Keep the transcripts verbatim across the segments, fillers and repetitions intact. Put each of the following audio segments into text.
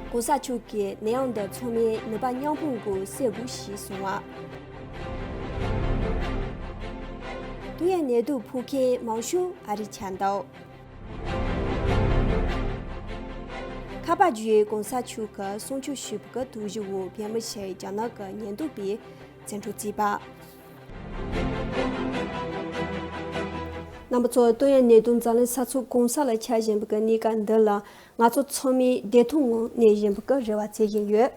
༸གོང་ས་མཆོག་གིས་ནད་ཡམས་འདི་ཚང་མས་ནུས་པ་མཉམ་སྤུངས་སྒོས་སེལ་དགོས་ཞེས་གསུངས་པ། ཏོག་དབྱིབས་ནད་དུག་ཕོག་མཁན་མང་ཤོས་ཨ་རི་ཆགས་འདུག་ཁ་པར་བརྒྱུད་༸གོང་ས་མཆོག་གིས་གསུང་ཆོས་ཞུས་པའི་ཐོག་གཞུག་གུ་བོད་མི་ཞིག་རྒྱ་ནག་གི་ཉེན་རྟོག་པས་བཙན་འཕྲོག་བྱས་པ། རྣམ་པ་ཚོ། ཏོག་དབྱིབས་ནད་དུག་འཛམ་གླིང་ས་ཕྱོགས་གང་ས་ལ་ཁྱབ་བཞིན་པའི་གནས་སྐབས་འདི་ལ། ང་ཚོ་ཚང་མས་བདེ་ཐང་ངང་གནས་བཞིན་པའི་རེ་བ་བྱེད་བཞིན་ཡོད།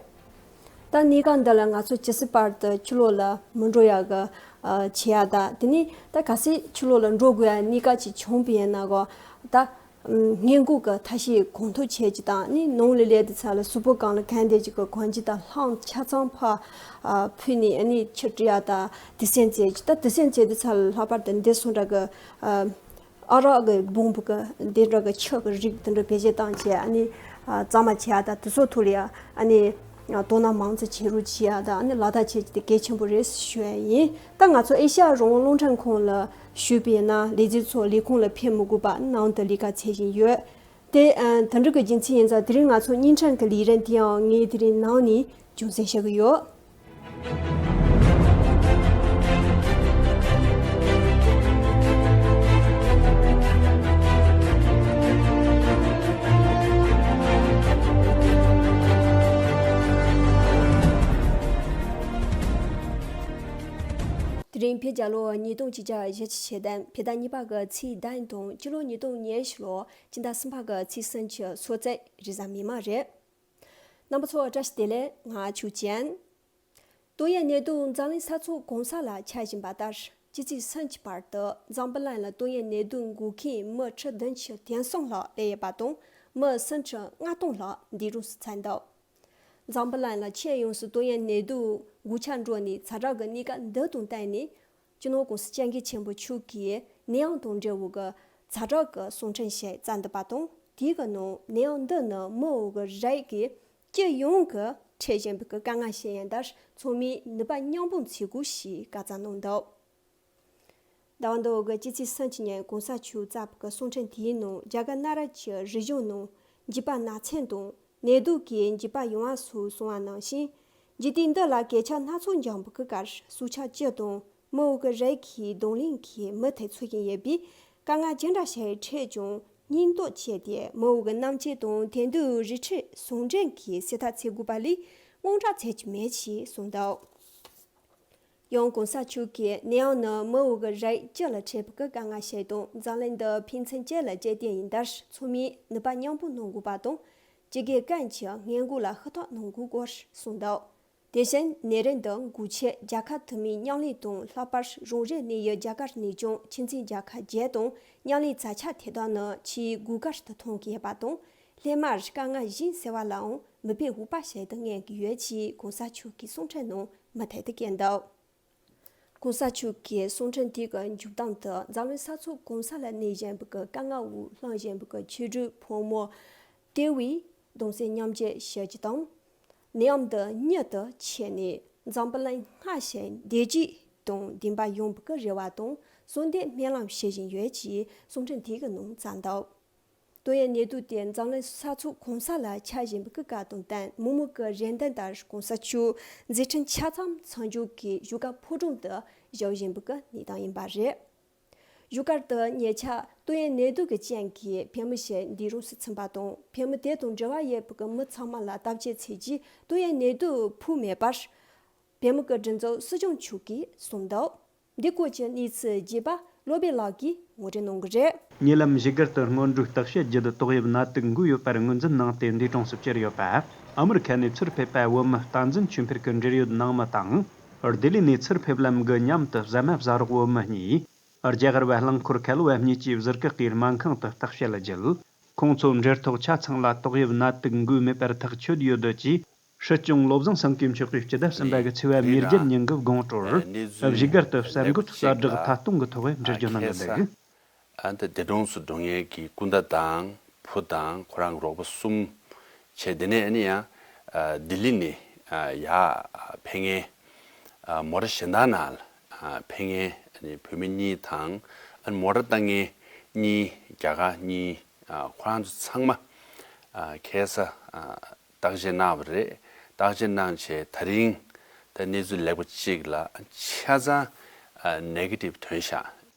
ད་གནས་སྐབས་འདི་ལ་ང་ཚོ་ཇི་སྲིད་བར་དུ་ཕྱི་ལོགས་ལ་མི་འགྲོ་ཡག་གི་ཨ་བྱེད་ཡག་དང་། དེ་ནས་ད་གལ་སྲིད་ཕྱི་ལོགས་ལ་འགྲོ་དགོས་ཡག་གནས་སྐབས་ཅིག་བྱུང་བ་ཡིན་ན་གོ། ད་སྔོན་འགོག་གི་ཐབས་ཤེས་གང་ཐུབ་བྱེད་རྒྱུ་དང་། ཨ་ནི་ནང་ལ་སླེབས་དུས་ཙམ་ལ་གཟུགས་པོ་སྒང་ལ་གང་བདེ་ཅིག་གི་གོན་རྒྱུ་དང་། རླངས་ཆ་ཚང་ཕར་ཨ་ཕུད་ནས། ཨ་ནི་ཆུ་འདྲུ་ཡག་དང་། དུག་སེལ་བྱེད་རྒྱུ་དང་། དུག་སེལ་བྱེད་དུས་ཙམ་ལ་ལྷག་པར་དུ་འདི་སོང་འདྲ་གི་ཨ། ཨ་རག་གི་སྦོམ་པོ་གི་འདི་འདྲ་གི་ཆུ་གི་རིགས་དེ་འདྲ་བེད་སྤྱོད་བཏང་བྱས། ཨ་ནི་ཨ་གཙང་མ་བྱེད་ཡག་དང་། དེ་ཚོ་ཐོག་ལ་ཡ་ཨ་ནི་ཨ་དོ་སྣང་མང་ཙམ་བྱེད་རོགས་བྱེད་ཡག་དང་། ཨ་ནི་ལག་བསྟར་བྱེད་རྒྱུ་དེ་གལ་ཆེན་པོ་རེད་ཞུ་ཡ་ཡིན། ད་ང་ཚོ་ཨེ་ཤ་ཡ་རང་དབང་རླུང་འཕྲིན་ཁང་ལ་ཞུས་པ་ཡིན་ན། ལས་བྱེད་ཚོ་ལས་ཁུངས་ལ་ཕེབས་མི་དགོས་པ་ནང་དུ་ལས་ཀ་བྱེད་བཞིན་ཡོད། དེ་ཨ་དེ་འདྲ་གི་རྒྱུ་མཚན་ཡིན་ཙང་། དེ་རིང་ང་ཚོ་བརྙན་འཕྲིན་གྱི་ལས་རིམ་དེའང་ངས་དེ་རིང་ནང་ནས་རྒྱང་སྲིང་བྱེད་ཀྱི་ཡོད། དེ་རིང་བོད་རྒྱལ་ལོ་ཉིས་སྟོང་ཆིག་བརྒྱ་བཞི་བཅུ་ཞེ་བདུན། བོད་ཟླ་གཉིས་པ་གི་ཚེས་བདུན་དང་། སྤྱི་ལོ་ཉིས་སྟོང་ཉེར་བཞི་ལོ་སྤྱི་ཟླ་གསུམ་པ་གི་ཚེས་སུམ་ཅུ། གསོལ་ཚིགས་རེས་གཟའ་མིག་དམར་རེད། རྣམ་པ་ཚོ་བཀྲ་ཤིས་བདེ་ལེགས། ང་ཆོས་ཅན། ཏོག་དབྱིབས་ནད་དུག་འཛམ་གླིང་ས་ཕྱོགས་གང་ས་ལ་ཁྱབ་བཞིན་པ་ལྟར། སྤྱི་ཚེས་སུམ་ཅུ་བར་དུ་འཛམ་བུ་གླིང་ལ་ཏོག་དབྱིབས་ནད་དུག་འགོས་མཁན་མི་ཁྲི་བདུན་ཅུ་དོན་གསུམ་ལྷག་སླེབས་ཡོད་པ་དང་། མི་སུམ་ཁྲི་ལྔ་སྟོང་ལྷག་འདས་གྲོངས་སུ་ཚུད་འདུག་འཛམ་བུ་གླིང་ལ་ཁྱོན་ཡོངས་སུ་ཏོག་དབྱིབས་ནད་དུག་འགོས་ཁྱབ་འགྲོ་ནས་ཛ་དྲག་གི་གནས་སྐབས་འདི་དང་བསྟུན་ནས། སྤྱི་ནོར་༸གོང་ས་༸སྐྱབས་མགོན་ཆེན་པོ་མཆོག་གིས་ནད་ཡམས་དང་འབྲེལ་བའི་གི་ཛ་དྲག་གི་གསུང་འཕྲིན་ཞིག་བསྩལ་འདུག་པ་དང་། དེའི་གི་ནང་ནད་ཡམས་འདི་ནི་མི་འོག་གི་རིགས་ཀྱི་སྤྱི་ཡོངས་ཀྱི་འཕྲད་བཞིན་པའི་གི་དཀའ་ངལ་ཞིག་ཡིན་སྟབས། ཚང་མས་ནུས་པ་མཉམ་སྤུངས་བྱེད་དགོས་ཞེས་བཀའ་སྩལ་གནང་འདུག་ཟླ་བ་འདིའི་གི་སྤྱི་ཚེས་སུམ་ཅུ་ཉིན་༸གོང་ས་མཆོག་བསྩལ་བའི་གི་གསུང་འཕྲིན་དེའི་ནང་། རྒྱ་གར་གནའ་རབས་ཀྱི་རིག་གཞུང་ནང་འཇིགས་པ་ནག་ཚན་དང་ནད་དུག་གི་འཇིགས་པ་ཡོང་བ་སོགས་གསུངས་པ་ནང་བཞིན། འཇིག་རྟེན་འདི་ལ་གོད་ཆག་སྣ་ཚོགས་འབྱུང་བའི་གི་སྐབས། སྲོག་ཆགས་སྤྱི་དང་མི་འོག་གི་རིགས་ཀྱི་གདོང་ལེན་གྱི་མུ་མཐུད་འཚོ་བཞིན་ཡོད་པས། དཀའ་ངལ་ཅི་འདྲ་ཞིག་འཕྲད་ཀྱང་སྙིང་སྟོབས་བསྐྱེད་དེ། མི་འོག་གི་རྣམ་དཔྱོད་དང་དེང་དུས་རིག་འཕྲུལ་ཟུང་འབྲེལ་གྱིས་སེལ་ཐབས་བྱེད་དགོས་པ་ལས་དངངས་སྐྲག་བྱེད་རྒྱུ་མེད་ཅེས་གསུངས་འདུག་ཡང་༸གོང་ས་མཆོག་གིས་ནད་ཡམས་ནི་མི་འོག་གི་རིགས་སྤྱི་ལ་འཕྲད་པའི་གི་དཀའ་ངལ་ཞིག་དང་། འཛམ་གླིང་འདི་ཕན་ཚུན་གཅིག་ལ་གཅིག་བརྟེན་ཡིན་སྟབས། ཚང་མས་ནུས་པ་མཉམ་སྤུངས་གནང་དགོས་པ་དང་། སྤྱི་སྒེར་ཀུན་གྱིས་སྔོན་འགོག་ལ་ཧུར་ཐག་གནང་དགོས་སྐོར་གསུངས་འདུག་དེ་བཞིན་ནད་རིམས་འདི་འགོག་ཆེད་རྒྱལ་ཁབ་དུ་མའི་མཉམ་ལས་དང་། ལྷག་པར་རང་རེའི་གནས་ཡུལ་རྒྱ་གར་ནས་ཀྱང་ཆུ་འཛིན་རྒྱལ་ཁབ་བརྒྱད་དང་མཉམ་ལས་མཛའ་ཆ་དེ་དག་ནི་ཆེས་དགོས་གལ་དུ་མཐོང་གི་ཡོད་པ་དང་། སླད་མར་དཀའ་ངལ་གཞན་སེལ་བ་ལའང་མིག་དཔེ་འོད་དཔག་ཞིག་ཏུ་ངེས་ཀྱི་ཡོད་ཅེས་༸གོང་ས་མཆོག་གི་གསུང་འཕྲིན་ནང་མུ་མཐུད་དུ་བཀོད་འདུག༸གོང་ས་མཆོག་གི་གསུང་འཕྲིན་དེ་གི་མཇུག་སྡོམ་དུ། འཛམ་གླིང་ས་ཕྱོགས་གང་ས་ལ་གནས་བཞིན་པའི་གི་དཀའ་ངལ་འོག་ལངས་བཞིན་པའི་གི་ཆོས་གྲོགས་ཕོ་མོ་དེ་བས་གདུང་སེམས་མཉམ་སྐྱེད་ཞུ་རྒྱུ་དང་། ནད་ཡམས་འདི་མྱུར་དུ་ཆད་ནས་འཛམ་བུ་གླིང་སྔར་བཞིན་བདེ་སྐྱིད་དང་ལྡན་པ་ཡོང་བའི་གི་རེ་བ་དང་གསོལ་འདེབས་སྨོན་ལམ་ཞུ་བཞིན་ཡོད་ཅེས་གསུང་འཕྲིན་དེ་གི་ནང་བསྩལ་འདུག་ཏོག་དབྱིབས་ནད་དུག་དེ་འཛམ་གླིང་ས་ཕྱོགས་གང་ས་ལ་ཁྱབ་བཞིན་པའི་སྐབས་དང་བསྟུན། མི་མང་གི་རེ་འདུན་ལྟར་༸གོང་ས་མཆོག་མཛད་འཕྲིན་ཆ་ཚང་མཚམས་འཇོག་གིས་བཞུགས་སྒར་ཕོ་བྲང་དུ་བཞུགས་བཞིན་པའི་གནས་སྟངས་ཡིན་པ་རེད། བཞུགས་སྒར་དུ་ཉེ་ཆར་ཏོག་དབྱིབས་ནད་དུག་གི་རྐྱེན་གྱིས་བོད་མི་ཞིག་འདས་གྲོངས་སུ་ཕྱིན་པ་དང་། བོད་མི་དེ་དང་འབྲེལ་བ་ཡོད་པའི་མི་ཚང་མ་ལ་བརྟག་དཔྱད་བྱས་རྗེས་ཏོག་དབྱིབས་ནད་དུག་ཕོག་མེད་པར་བོད་མི་གི་སྒྲིག་འཛུགས་སྲིད་སྐྱོང་མཆོག་གིས་གསུངས་འདུག་འདི་སྐོར་གྱི་གནས་ཚུལ་རྒྱས་པ་བློ་བྷེ་ལགས་ཀྱིས་ངོ་སྤྲོད་གནང་གི་རེད། ཉེ་ལམ་བཞུགས་སྒར་དུ་སྔོན་འགྲོའི་བརྟག་དཔྱད་བརྒྱུད། ཏོག་དབྱིབས་ནད་དུག་འགོས་ཡོད་པར་ངོས་འཛིན་གནང་སྟེ་འདས་གྲོངས་སུ་གྱུར་ཡོད་པ། ཨ་མི་རི་ཁ་ནས་ཚུར་ཕེབས་པ་བོད་མི་བསྟན་འཛིན་ཆོས་འཕེལ་གྱི་འབྲེལ་ཡོད་ནང་མི་དང་། ལྡི་ལི་ནས་ཚུར་ཕེབས་ལམ་གྱི་མཉམ་དུ་ཟ་མ་ཟ་རོགས་བོད་མི་གཉིས། རྒྱ་གར་བ་རླངས་འཁོར་ཁ་ལོ་བ་གཉིས་ཀྱིས་གཟིར་བཀག་གིས་སྨན་ཁང་དུ་བརྟག་དཔྱད་བརྒྱུད། ཁོང་ཚོ་འབྲེལ་ཐོགས་ཆ་ཚང་ལ་ཏོག་དབྱིབས་ནད་དུག་འགོས་མེད་པར་ཐག་ཆོད་ཡོད་ཅེས། སྲིད་སྐྱོང་བློ་བཟང་སེང་གེ་མཆོག་གིས་སྤྱི་ཟླ་གསུམ་པ་གི་ཚེས་པ་མེ་བརྒྱད་ཉིན་གྱི་དགོང་དྲོར་བཞུགས་སྒར་དུ་གསར་འགོད་གསལ་བསྒྲགས་མཐའ་སྟོང་གི་ཐོག་འགྲེལ་བརྗོད་གནང་གི་འདུག་ཨ་འདི་འདས་གྲོངས་སུ་འགྲོ་མཁན་གྱི་སྐུ་ཟླ་དང་བུ་དང་ཁོ་རང་རོགས་པ་གསུམ་བྱས། དེ་ནས་ཨ་ནི་ཡང་ལྡི་ལི་ནས་ཡར་ཕེབས་མཁན་མོ་ཊ་གཞན་དག་ནང་ལ་ཕེབས་མཁན་ཨ་ནི་བོད་མི་གཉིས་དང་། ཨ་ནི་མོ་ཊ་བཏང་མཁན་གཉིས་རྒྱ་གར་གཉིས། ཁོ་རང་ཚོ་ཚང་མ་ཁ་སང་ བརྟག་དཔྱད་གནང་བ་རེད། བརྟག་དཔྱད་གནང་བྱས་ད་རིང་ད་གནས་ཚུལ་ལེགས་པོ་གཅིག་ལ་ཆ་ཚང་ནེ་གེ་ཊིབ་ཐོན་ཤག་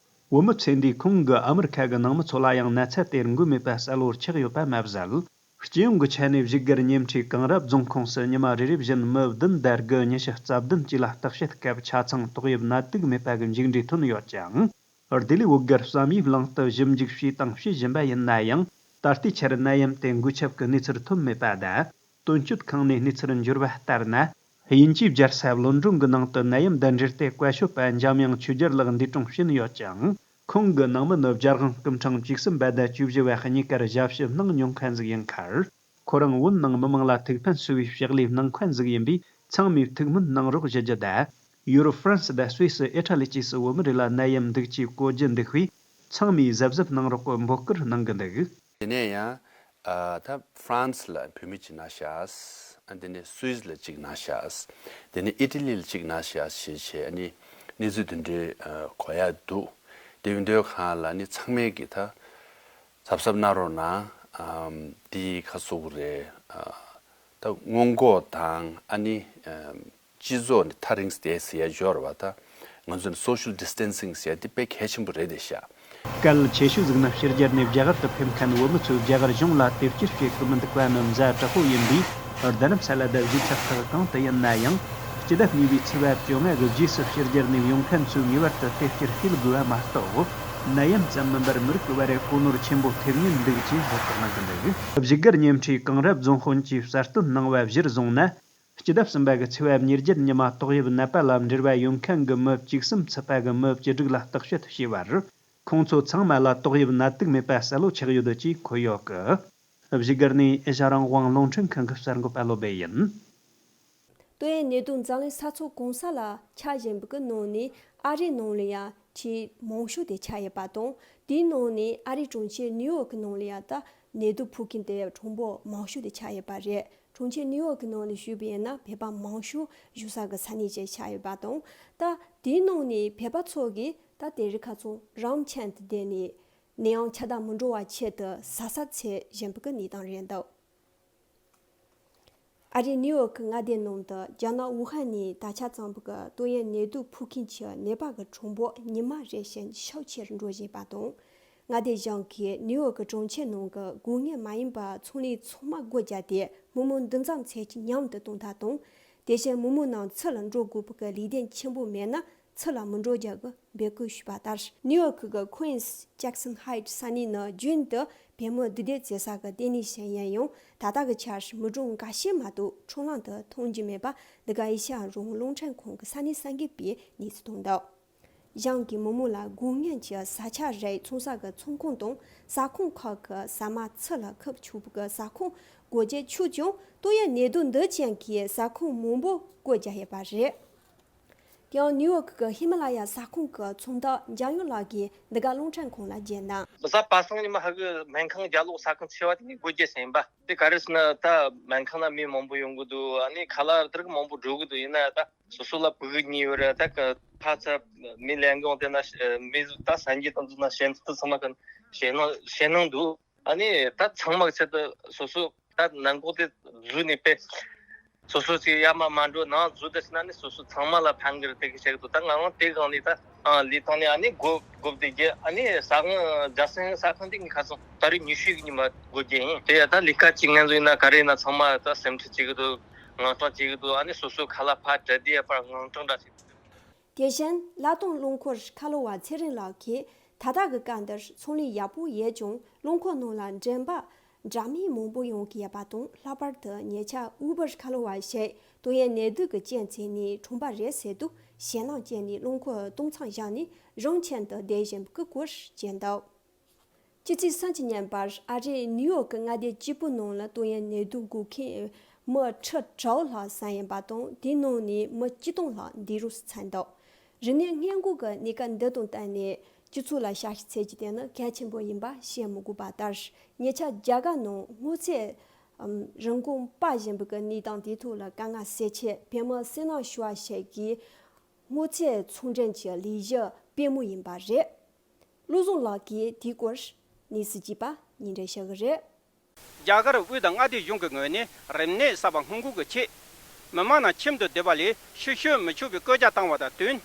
བུ་མོ་ཚེ་འདིས་ཁོང་གིས་ཨ་མི་རི་ཁ་གི་ནང་མི་ཚོ་ལ་ཡང་ན་ཚ་དེར་འགོས་མེད་པ་གསལ་བོར་ཆགས་ཡོད་པ་མ་ཟད། སྤྱི་ཡོངས་ཀྱི་ཆ་ནས་བཞུགས་སྒར་ཉེ་འཁྲིས་གངས་རབ་རྫོང་ཁོངས་སུ་ཉི་མ་རེ་རེ་བཞིན་མི་བདུན་དང་དགུ་ཉི་ཤུ་རྩ་བདུན་བཅས་ལ་བརྟག་དཔྱད་སྐབས་ཆ་ཚང་ཏོག་དབྱིབས་ནད་དུག་མེད་པ་གི་མཇུག་འབྲས་ཐོན་ཡོད་ཅིང་། ལྡི་ལི་བོད་སྒར་བསམ་ཡས་གླིང་དུ་ཞིབ་འཇུག་བྱས་དང་བྱེད་བཞིན་པ་ཡིན་ན་ཡང་། ད་ལྟའི་ཆར་ནད་ཡམས་དེ་འགོས་ཁྱབ་ཀྱི་གནས་ཚུལ་ཐོན་མེད་པ་དང་། དོན་གཅོད་ཁང་ནས་གནས་ཚུལ་འབྱོར་བ་ལྟར་ན། དབྱིན་ཇིའི་རྒྱལ་ས་ལོན་ཌོན་གྱི་ནང་དུ་ནད་ཡམས་དང་འབྲེལ་ཏེ་བཀའ་ཤོག་པ་འཇམ་དབྱངས་ཆོས་རྒྱལ་ལགས་འདས་གྲོངས་ཕྱིན་ཡོད་ཅིང་། ཁོང་གི་ནང་མི་ནི་རྒྱལ་དབང་སྐུ་ཕྲེང་བཅུ་གསུམ་པ་དང་བཅུ་བཞི་བ་གཉིས་ཀར་ཞབས་ཞུ་གནང་མྱོང་མཁན་ཟིག་ཡིན་ཁར། ཁོ་རང་བོད་ནང་མི་མང་ལ་ཐུགས་ཕན་གསོས་པའི་ཕྱག་ལས་གནང་མཁན་ཟིག་ཡིན་པས། ཚང་མས་ཐུགས་སྨོན་གནང་རོགས་ཞུ་རྒྱུ་དང་། ཡུ་རོབ་ཧྥ་རན་སི་དང་སུད་སི་ཨི་ཊ་ལི་བཅས་སུ་བོད་མི་རིགས་ལ་ནད་ཡམས་འདུག་ཅེས་གོ་རྒྱུ་འདུག་པས། ཚང་མས་གཟབ་གཟབ་གནང་རོགས་པའི་འབོད་སྐུལ་གནང་གི་འདུག་དེ་ནས་ཡང་། ཨ། ད་ཧྥ་རན་སི་ལ་བུད་མེད་ཅིག་ན་ཤག་ཨ། དེ་ནས་སུད་སི་ལ་གཅིག་ན་ཤག་དེ་ནས་ཨི་ཊ་ལི་ལ་གཅིག་ན་ཤག་ཞེས་བྱས་ཨ་ནི་གནས་ཚུལ་དེ་འདྲའི་ཨ་གོ་ཡག་འདུག་དེ་ཡིན་དུས་གང་ལ་ནི་ཚང་མས་ཀྱི་ད་གཟབ་གཟབ་གནང་རོགས་གནང་། ཨམ། དེ་ག་ཟེར་དགོས་རེད། ཨ། ད་སྔོན་འགོག་དང་ཨ་ནི་ཨམ། སྤྱི་ཚོགས་ནས་ཐག་རིང་སྟེ་ཟེར་ཡ་སྦྱོར་བ་ད་ང་ཚོ་ནི་social distancing ཟེར་ཡ་དེ་དཔེ་གལ་ཆེན་པོ་རེད་དེ་ཤག་གལ་ཆེ་ཤོས་ཟིག་ནི་ཕྱི་རྒྱལ་ནས་རྒྱ་གར་དུ་ཕེབས་མཁན་བོད་མི་ཚོས་རྒྱ་གར་གཞུང་ལ་དེབ་སྐྱེལ་བྱེད་ཀྱི་མི་འདུག་པ་ནི་མཛའ་དྲག་པོ་ཡིན་པས། རྡ་རམ་ས་ལ་དང་གཞིས་ཆགས་ཁག་གང་དུ་ཡིན་ན་ཡང་། སྤྱི་ཟླ་གཉིས་པའི་ཚེས་པ་བཅོ་ལྔ་གི་རྗེས་སུ་ཕྱི་རྒྱལ་ནས་ཡོང་མཁན་ཚོས་ངེས་པར་དུ་དེབ་སྐྱེལ་བྱེད་དགོས་པ་མ་གཏོགས། ནད་ཡམས་ཙམ་མིན་པར་མི་རིགས་ཀྱི་བར་རེ་གོ་ནོར་ཆེན་པོ་ཐེབས་ཉེན་འདུག་ཅེས་འབོད་སྐུལ་གནང་གི་འདུག་བཞུགས་སྒར་ཉེ་འཁྲིས་གངས་རབ་རྫོང་དཔོན་གྱིས་གསལ་སྟོན་གནང་བ་གཞིར་བཟུང་ན། སྤྱི་ཟླ་གསུམ་པ་གི་ཚེས་པ་ཉེར་བརྒྱད་ཉི་མ་ཏོག་དབྱིབས་ནད་པ་ལ་འབྲེལ་བ་ཡོད་མཁན་གྱི་མི་བཅུ་གསུམ་ཚུད་པ་གི་མི་བཅུ་དྲུག་ལ་བརྟག་དཔྱད་བྱས་པར། ཁོང་ཚོ་ཚང་མ་ལ་ཏོག་དབྱིབས་ནད་དུག་མེད་པ་གསལ་བོ་ཆགས་ཡོད་ཅེས་འཁོད་ཡོད་ཀི། བཞུགས་སྒར་ནས་ཨེ་ཤ་རང་དབང་རླུང་འཕྲིན་ཁང་གི་གསར་འགོད་པ་བློ་སྦེ་ཡིན། ཏོག་དབྱིབས་ནད་དུག་འཛམ་གླིང་ས་ཕྱོགས་གང་ས་ལ་ཁྱབ་བཞིན་པའི་ནང་ནས་ཨ་རིའི་ནང་ལ་ཡང་གྲས་མང་ཤོས་དེ་ཆགས་ཡོད་པ་དང་། དེའི་ནང་ནས་ཨ་རིའི་གྲོང་ཁྱེར་ནིའུ་ཡོག་གི་ནང་ལ་ཡང་ད་ནད་དུག་ཕོག་མཁན་དེ་གྲངས་འབོར་མང་ཤོས་དེ་ཆགས་ཡོད་པ་རེད། གྲོང་ཁྱེར་ནིའུ་ཡོག་གི་ནང་ལ་ཞུས་པ་ཡིན་ན་བོད་པ་མང་ཤོས་བཞུགས་ས་གི་ས་གནས་ཅིག་ཆགས་ཡོད་པ་དང་། ད་དེའི་ནང་ནས་བོད་པ་ཚོ་གིས་ད་དེ་རིང་ཁ་སང་རང་ཁྱིམ་དུ་བསྡད་ནས་ནད་ཡམས་ཁྱབ་གདལ་མི་འགྲོ་བ་ཆེད་དུ་བཟའ་ཚང་འཚོལ་བཞིན་པའི་གནས་སྟངས་རེད་འདུག་ཨ་རིའི་ནིའུ་ཡོག་གི་མངའ་སྡེ་ནང་དུ་རྒྱ་ནག་ཝུ་ཧན་ནས་ད་ཆ་ཙམ་པའི་ཏོག་དབྱིབས་ནད་དུག་ཕོག་མཁན་གྱི་ནད་པ་གི་གྲངས་འབོར་ཉི་མ་རེ་བཞིན་ཤུགས་ཆེར་འགྲོ་བཞིན་པ་དང་། མངའ་སྡེ་གཞུང་གིས་ནིའུ་ཡོག་གི་གྲོང་ཁྱེར་ནང་གི་སྒོ་ལྔ་མ་ཡིན་པ་ཚོང་ལས་ཚང་མ་སྒོ་བརྒྱབ་སྟེ་མི་མང་འདུ་འཛོམས་ཚད་ཀྱིས་མཉམ་དུ་གཏོང་ཐབས་དང་། དེ་བཞིན་མི་མང་ནང་ཚུར་ལ་འགྲོ་དགོས་པའི་ལུགས་མཐུན་ཆེན་པོ་མེད་ན། ཚུར་ལ་མི་འགྲོ་རྒྱུ་གི་འབོད་སྐུལ་ཞུས་པ་ལྟར། ནིའུ་ཡོག་གི་Queens Jackson Heights ས་གནས་ནི་རྒྱུན་དུ་བོད་མི་འདུས་སྡོད་བྱེད་ས་གི་ལྟེ་གནས་ཤིག་ཡིན་ཡང་། ད་ལྟ་གི་ཆར་མི་གྲངས་འགའ་ཤས་མ་གཏོགས་འཕྲོ་ལམ་དུ་མཐོང་རྒྱུ་མེད་པ་འདི་ག་ཨེ་ཤ་ཡ་རང་དབང་རླུང་འཕྲིན་ཁང་གི་ས་གནས་གསར་འགོད་པས་གནས་ཚུལ་བཏོན་འདུག་གཞུང་གིས་མི་མང་ལ་སྒོ་ལྔ་གི་ས་ཆ་རེར་ཚོང་ས་གི་ཚོང་ཁང་དང་ཟ་ཁང་ཁག་གི་ཟ་མ་ཚུར་ལ་ཁུར་ཆོག་པའི་ཟ་ཁང་སྒོ་འབྱེད་ཆོག་ཀྱང་། ཏོག་དབྱིབས་ནད་དུག་འདི་རྐྱེན་གྱིས་ཟ་ཁང་མང་པོ་སྒོ་བརྒྱབ་ཡོད་པ་རེད། དེ་ཡང་ནིའུ་ཡོག་གི་ཧི་མ་ལ་ཡ་ཟ་ཁང་གི་ཚོང་བདག་འཇམ་དབྱངས་ལགས་ཀྱིས་འདི་ག་རླུང་འཕྲིན་ཁང་ལ་བརྗོད་ན། གཟའ་པ་སངས་ཉི་མ་ཧ་གི་སྨན་ཁང་རྒྱ་ལོག་ཟ་ཁང་ཆེ་བ་དེ་ནས་སྒོ་བརྒྱབ་ཟིན་པ། དེ་ག་རེ་ཟེར་ན་ད་སྨན་ཁང་ན་མི་མང་པོ་ཡོང་གི་འདུག་ཨ་ནི་ཁ་ལག་དེ་རིགས་མང་པོ་འགྲོ་གི་འདུག་ཡིན་ན་ད་སོ་སོ་ལ་ཕྲུ་གུ་གཉིས་ཡོད་རེད། ད་ག་ཕ་ཚ་མི་ལས་འགོ་དེ་ན་མི་ད་སངས་རྒྱས་དང་འདུག་ན་ཞེན་ཐག་ཚང་མ་གི་ཞེད་སྣང་ཞེད་སྣང་འདུག་ཨ་ནི་ད་ཚང་མ་གི་ཆེད་དུ་སོ་སོ་ད་ནང་ལྐོག་དེ་འཛུལ་ནས་པས། སོ་སོ་ཅིག་ཡར་མར་མ་འགྲོ་ནང་འཛུལ་དེ་ཕྱིན་ན་ནི་སོ་སོ་ཚང་མ་ལ་ཕན་གི་རེད་དེ་གི་བཤད་གི་འདུག་ད་ང་རང་དེ་སྒང་ནས་ད་ཨ་ལས་སྟངས་ནས་ཨ་ནི་སྒོ་སྒོ་བརྡེག་རྒྱུ། ཨ་ནི་ཟ་ཁང་རྒྱ་སེ་ཟ་ཁང་དེ་ངས་ཁ་སང་ད་རེས་ཉི་ཤུ་གི་ཉི་མ་སྒོ་བརྒྱབ་ཡིན། དེ་ཡ་ད་ལས་ཀ་ཅིག་ངན་འཛུལ་ཡིན་ན་ག་རེ་ཡིན་ན་ཚང་མ་ད་སེམས་ཁྲལ་བྱེད་གི་འདུག་ངང་སྲང་བྱེད་གི་འདུག་ཨ་ནི་སོ་སོ་ཁ་ལག་ཕར་སྤྲད་དེ་ཡ་ཕར་ངང་སྲང་འདྲ་བྱེད་གི་འདུག་དེ་བཞིན་ལ་དྭགས་རླངས་འཁོར་ཁ་ལོ་བ་ཚེ་རིང་ལགས་ཀྱིས་ད་ལྟ་གི་སྐབས་འདིར་ཚོང་ལས་ཡག་པོ་ཡོད་ཀྱང་རླངས་འཁོར་ནང་ལ་མགྲོན་པོ་འདྲ་མིན་མང་པོ་ཡོང་གི་ཡོད་པ་དང་། ལྷག་པར་དུ་ཉེ་ཆར་ཨུ་བར་ཁ་ལོ་བ་ཞིག་ཏོག་དབྱིབས་ནད་དུག་གི་རྐྱེན་བྱས་ནས་གྲོངས་པ་རེད་ཟེར་དུས་ཞེད་སྣང་སྐྱེས་ནས་རླངས་འཁོར་གཏོང་མཚམས་བཞག་ནས་རང་ཁྱིམ་དུ་བསྡད་བཞིན་པའི་སྐོར་བརྗོད་འདུག་ཕྱི་ཚེས་སུམ་ཅུ་ཉིན་པར་ཨ་རིའི་ནིའུ་ཡོག་གི་མངའ་སྡེ་གཅིག་པུའི་ནང་ལ་ཏོག་དབྱིབས་ནད་དུག་འགོས་མཁན་མི་ཁྲི་དྲུག་ལྷག་ཟིན་ཡོད་པ་དང་། དེའི་ནང་ནས་མི་བཅུ་སྟོང་ལྷག་འདས་གྲོངས་སུ་ཕྱིན་འདུག་རིག་གནས་སྔོན་འགོག་གི་གནས་སྐབས་འདི་དང་བསྟུན་ནས་སྤྱི་ཚོགས་ལ་ཞབས་ཞུ་བྱེད་རྒྱུ་དེ་ནི་གལ་ཆེན་པོ་ཡིན་པ་བཤད་མི་དགོས་པ་ལྟར། ཉེ་ཆར་རྒྱ་གར་ནང་སྔོ་ཚལ་རིན་གོང་སྤར་བཞིན་པའི་གནས་སྟངས་དེའི་ཐོག་ལ་དཀའ་ངལ་སེལ་ཆེད་བོད་མི་སུན་སྣང་ཞུ་བ་ཞིག་གིས་སྔོ་ཚལ་ཚོང་འབྲེལ་གྱི་ལས་གཞི་སྤེལ་མུས་ཡིན་པ་རེད། བློ་བཟང་ལགས་ཀྱིས་དེའི་སྐོར་གནས་ཚུལ་རྒྱས་པ་སྙན་སྒྲོན་ཞུ་གི་རེད། རྒྱ་གར་དབུས་དང་མངའ་སྡེ་གཞུང་གི་ངོས་ནས་རིམས་ནད་གསར་པ་སྔོན་འགོག་གི་ཆེད། མི་མང་རྣམས་ཁྱིམ་དུ་སྡོད་པ་ལས་ཕྱིར་བཤོལ་མི་ཆོག་པའི་བཀོད་ཁྱབ་བཏང་བ་དང་བསྟུན།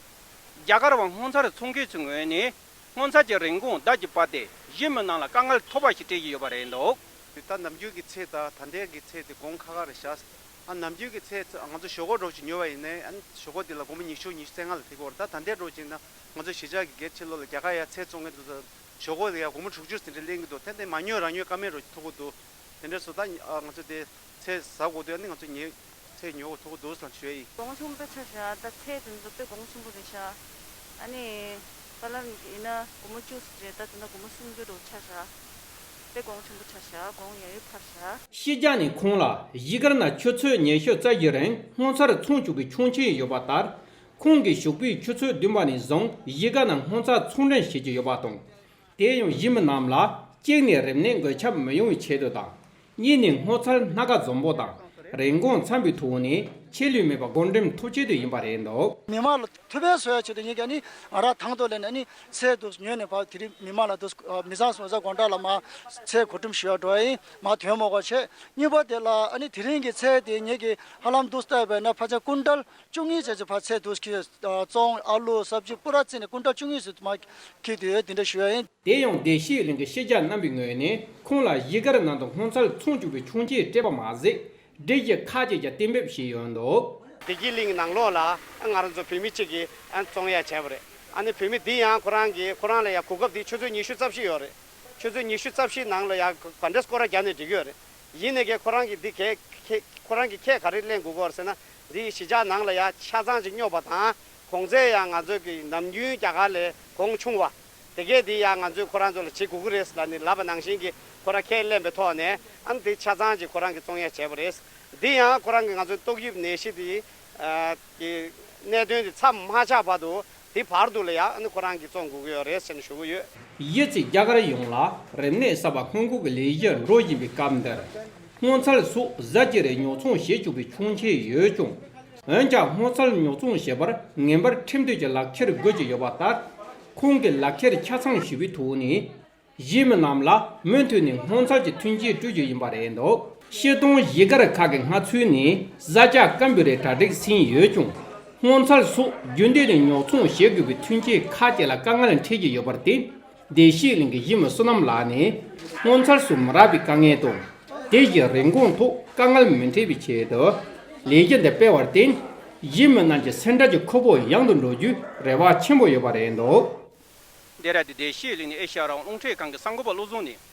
རྒྱ་གར་བ་སྔོ་ཚལ་འཚོང་མཁན་ཚོའི་ངོས་ནས་སྔོ་ཚལ་གྱི་རིན་གོང་ཟླ་གཅིག་བར་དུ་གཞིས་མི་རྣམས་ལ་དཀའ་ངལ་ཐོབ་པ་ཞིག་སྤྲད་ཀྱི་ཡོད་པ་རེད་འདུག། ད་ནམ་རྒྱུན་གྱི་ཚལ་དང་ད་ལྟའི་གི་ཚལ་དེ་གོང་ཁ་ཁ་རེད་ཤག། ཨ་ནམ་རྒྱུན་གྱི་ཚལ་ང་ཚོ་ཞོག་ཁོག་འདྲ་ཅིག་ཉོས་པ་ཡིན་ནའི་ཨ་ནི་ཞོག་ཁོག་དེ་ལ་སྒོར་མོ་ཉི་ཤུ་ཉི་ཤུ་རྩ་ལྔ་ལ་ཐེབས་ཀྱི་ཡོད་རེད། ད་ད་ལྟའི་འགྲོ་ཅིག་ན་ང་ཚོ་གཞིས་ཆགས་ཀྱི་སྒེར་ཕྱི་ལོགས་ལ་རྒྱ་གར་ཡ་ཚལ་བཙོང་མཁན་དེ་ཚོ་ཞོག་ཁོག་ལ་ཡ་སྒོར་མོ་དྲུག་ཅུ་ཟིན་བྲིས་ལེན་གྱི་འདུག། དེ་འདྲ་མ་ཉོས་རང་ཉོས་ཀ་མེད་འགྲོ་ཅིག་ཐུག་གི་འདུག། དེ་འདྲ་སོ་ད་ང་ཚོ་དེ་ཚལ་ཟ་དགོས་དུས་ཨ་ནི་ང་ཚོ་ཉོས་ཚལ་ཉོ་དགོས་ཐུག་གི་འདུག་ཟེར་ཞུ་ཡ་ཡིན། གོང་ཆེན་པོ་ཆགས་ཤག། ད་ཚལ་དེ་ཚོ་དཔེ་གོང་ཆེན་པོ་རེད་ཤག། ཨ་ནི་ཧྥ་ལམ་ཡིན་ན་སྒོར་མོ་བཅུ་ཟིན་རེད། ད་དེ་ན་སྒོར་མོ་སུམ་ཅུ་འགྲོ་ཆགས་ཤག། དཔེ་གོང་ཆེན་པོ་ཆགས་ཤག། གོང་ཡང་ཡོད་འཕར་ཤག། ཕྱི་རྒྱལ་ནས་ཁོང་ལ་གཞིས་སྒར་ནང་ཆུ་ཚོད་ཉི་ཤུ་རྩ་བཞི་རིང་སྔོ་ཚལ་འཚོང་བཅུག་པའི་ཆོག་མཆན་ཡོད་པ་ལྟར། ཁོང་གིས་ཞོགས་པའི་ཆུ་ཚོད་བདུན་པ་ནས་བཟུང་གཞིས་སྒར་ནང་སྔོ་ཚལ་ཚོང་འདྲེན་བྱེད་ཀྱི་ཡོད་པ་དང་། དེ་ཡང་གཞིས་མི་རྣམས་ལ་གཅིག་ནས་རིམས་ནད་འགོས་ཁྱབ་མི་ཡོང་བའི་ཆེད་དུ་དང་། གཉིས་ནས་སྔོ་ཚལ་སྣ་ཁ་འཛོམས་པོ་དང་རིན་གོང་འཚམ་པའི་ཐོག་ནས་ཆད་ལུས་མེད་པར་བགོ་འགྲེམས་ཐུབ་ཆེད་དུ་ཡིན་པ་རེད་འདུག། མི་མང་ལ་ཐུབ་པའི་བཟོ་ཡ་ཆེད་དུ་ཡིན་ཀྱང་ནི་ང་རང་དང་ཐོག་ལས་ནས་ནི་ཚལ་དུ་ཉོས་ནས་ཕར་དེ་རིང་མི་མང་ལ་དུ་མི་ཚང་སོང་ས་དགོང་དག་ལ་མ་ཚལ་གོ་སྒྲིམ་ཞུ་བ་འགྲོ་ཡ་ཡིན། མ་ཐོན་མོ་གོ་ཆེ། གཉིས་པ་དེ་ལ་ཨ་ནི་དེ་རིང་གི་ཚལ་དེ་ངེད་ཀྱི་ཧ་ལམ་དུ་ལྟ་བས་ན་ཕལ་ཆེར་ཀུན་ཊལ་བཅུ་གཉིས་ཙམ་ཅིག་ཕར་ཚལ་དུ་ཁྱེར། བཙོང་ཨ་ལུ་སབ་ཇི་པུ་ར་བརྩིས་ནས་ཀུན་ཊལ་བཅུ་གཉིས་ཙམ་མར་ཁྱེར་དུ་ཡོད། དེ་འདྲ་ཞུ་ཡ་ཡིན། དེ་ཡང་བདེ་སྐྱིད་གླིང་གི་སྐྱེས་ཆ་རྣམ་པའི་ངོས་ནས་ཁོང་ལ་གཞིས་སྒར་ནང་དུ་སྔོ་ཚལ་ཚོང་བཅུག་པའི་ཆོག་མཆན་སྤྲད་པ་མ་ཟད། སྒྲིག་གཞི་ཁག་ཅིག་ཀྱང་གཏན་འབེབས་བྱས་ཡོད་འདུག། བདེ་སྐྱིད་གླིང་གི་ནང་ལོགས་ལ་ང་རང་ཚོ་བོད་མི་གཅིག་གིས་བཙོང་ཡ་བྱས་པ་རེད། ཨ་ནི་བོད་མི་འདི་ཡང་ཁོ་རང་གིས་ཁོ་རང་ལ་ཡ་གོ་སྐབས་འདི་ཆུ་ཚོད་ཉི་ཤུ་རྩ་བཞི་ཡོད་རེད། ཆུ་ཚོད་ཉི་ཤུ་རྩ་བཞི་ནང་ལ་ཡ་ག་འདྲས་སྐོར་ར་རྒྱག་ནས་འགྲིག་གི་ཡོད་རེད། ཡིན་ནའི་ཀྱེ་ཁོ་རང་གིས་འདི་གས་ཁེ་ཁོ་རང་གིས་ཁས་ག་རེ་ལེན་དགོས་ཀྱི་ཡོད་རེད་ཟེར་ན། འདི་གཞིས་ཆགས་ནང་ལ་ཡ་ཆ་ཚང་ཅིག་སྙོག་པ་དང་གོང་ཚད་ཡང་ང་ཚོ་གི་ནམ་རྒྱུན་རྒྱ་གར་ལས་གོང་ཆུང་བ། དེ་གས་འདི་ཡང་ང་ཚོས་ཁོ་རང་ཚོ་ལ་བྱེད་དགོས་ཀྱི་རེད་ལབ་ནས་ལབ་པ་ནང་བཞིན་གྱི་ཁོ་རང་ཁས་ལེན་པའི་ཐོག་ནས་ཨ་ནི་འདི་ཆ་ཚང་ཅིག་ཁོ་རང་གིས་བཙོང་ཡ་བྱས་པ་རེད། འདི་ཡང་ཁོ་རང་གིས་ང་ཚོའི་ཏོག་དབྱིབས་ནད་གཞི་འདི་གི་གནད་དོན་འདི་མཚམས་མ་ཆགས་བར་དུ་དེ་བར་དུ་ལ་ཡང་ཨ་ནི་ཁོ་རང་གིས་བཙོང་དགོས་ཀྱི་ཡོད་རེད་ཟེར་ནས་ཞུ་གི་ཡོད། གཞི་རྩའི་རྒྱ་གར་ཡོངས་ལ་རིམས་ནད་གསར་པ་སྔོན་འགོག་གི་ལས་གཞི་འགྲོ་བཞིན་པའི་སྐབས་འདིར། སྔོ་ཚལ་སོགས་གཟའ་གཅིག་རེ་ཉོ་ཚོང་བྱེད་ཆོག་པའི་ཆོག་མཆན་ཡོད་ཀྱང་། འོན་ཀྱང་སྔོ་ཚལ་ཉོ་ཚོང་བྱེད་པར་ངེས་པར་ཁྲིམས་མཐུན་གྱི་ལག་ཁྱེར་དགོས་ཀྱི་ཡོད་པ་ལྟར། ཁོང་གིས་ལག་ཁྱེར་ཆ་ཚང་ཞུས་པའི་ཐོག་ནས། གཞིས་མི་རྣམས་ལ་མུ་མཐུད་ནས་སྔོ་ཚལ་གྱི་མཐུན་རྐྱེན་སྤྲོད་རྒྱུ་ཡིན་པ་རེད་འདུག། སྤྱིར་བཏང་གཞིས་སྒར་ཁག་གི་སྔ་ཚུལ་ནས་བཟའ་བཅའ་སྐམ་པོའི་རིགས་གྲ་སྒྲིག་ཟིན་ཡོད་ཀྱང་། སྔོ་ཚལ་སོགས་རྒྱུན་ལྡན་ནས་ཉོ་ཚོང་བྱེད་དགོས་པའི་མཐུན་རྐྱེན་ཁག་ཅིག་ལ་དཀའ་ངལ་འཕྲད་ཀྱི་ཡོད་པར་བརྟེན། བདེ་སྐྱིད་གླིང་གི་གཞིས་མི་བསོད་ནམས་ལགས་ནས་སྔོ་ཚལ་སོགས་མི་རག་པའི་དཀའ་ངལ་དང་། དེ་བཞིན་རིན་གོང་ཐོག་དཀའ་ངལ་མི་འཕྲད་པའི་ཆེད་དུ། ལས་གཞི་འདི་སྤེལ་བར་བརྟེན། གཞིས་མི་རྣམས་ཀྱི་སེམས་ཁྲལ་གྱི་ཁུར་པོ་ཡང་དུ་འགྲོ་རྒྱུའི་རེ་བ་ཆེན་པོ་ཡོད་པ་རེད་འདུག། འདི་ར་དེ་བདེ་སྐྱིད་གླིང་ནས་ཨེ་ཤ་ཡ་རང་དབང་རླུང་འཕྲིན་ཁང་གི་གསར་འགོད་པ་བློ་བཟང་ནས།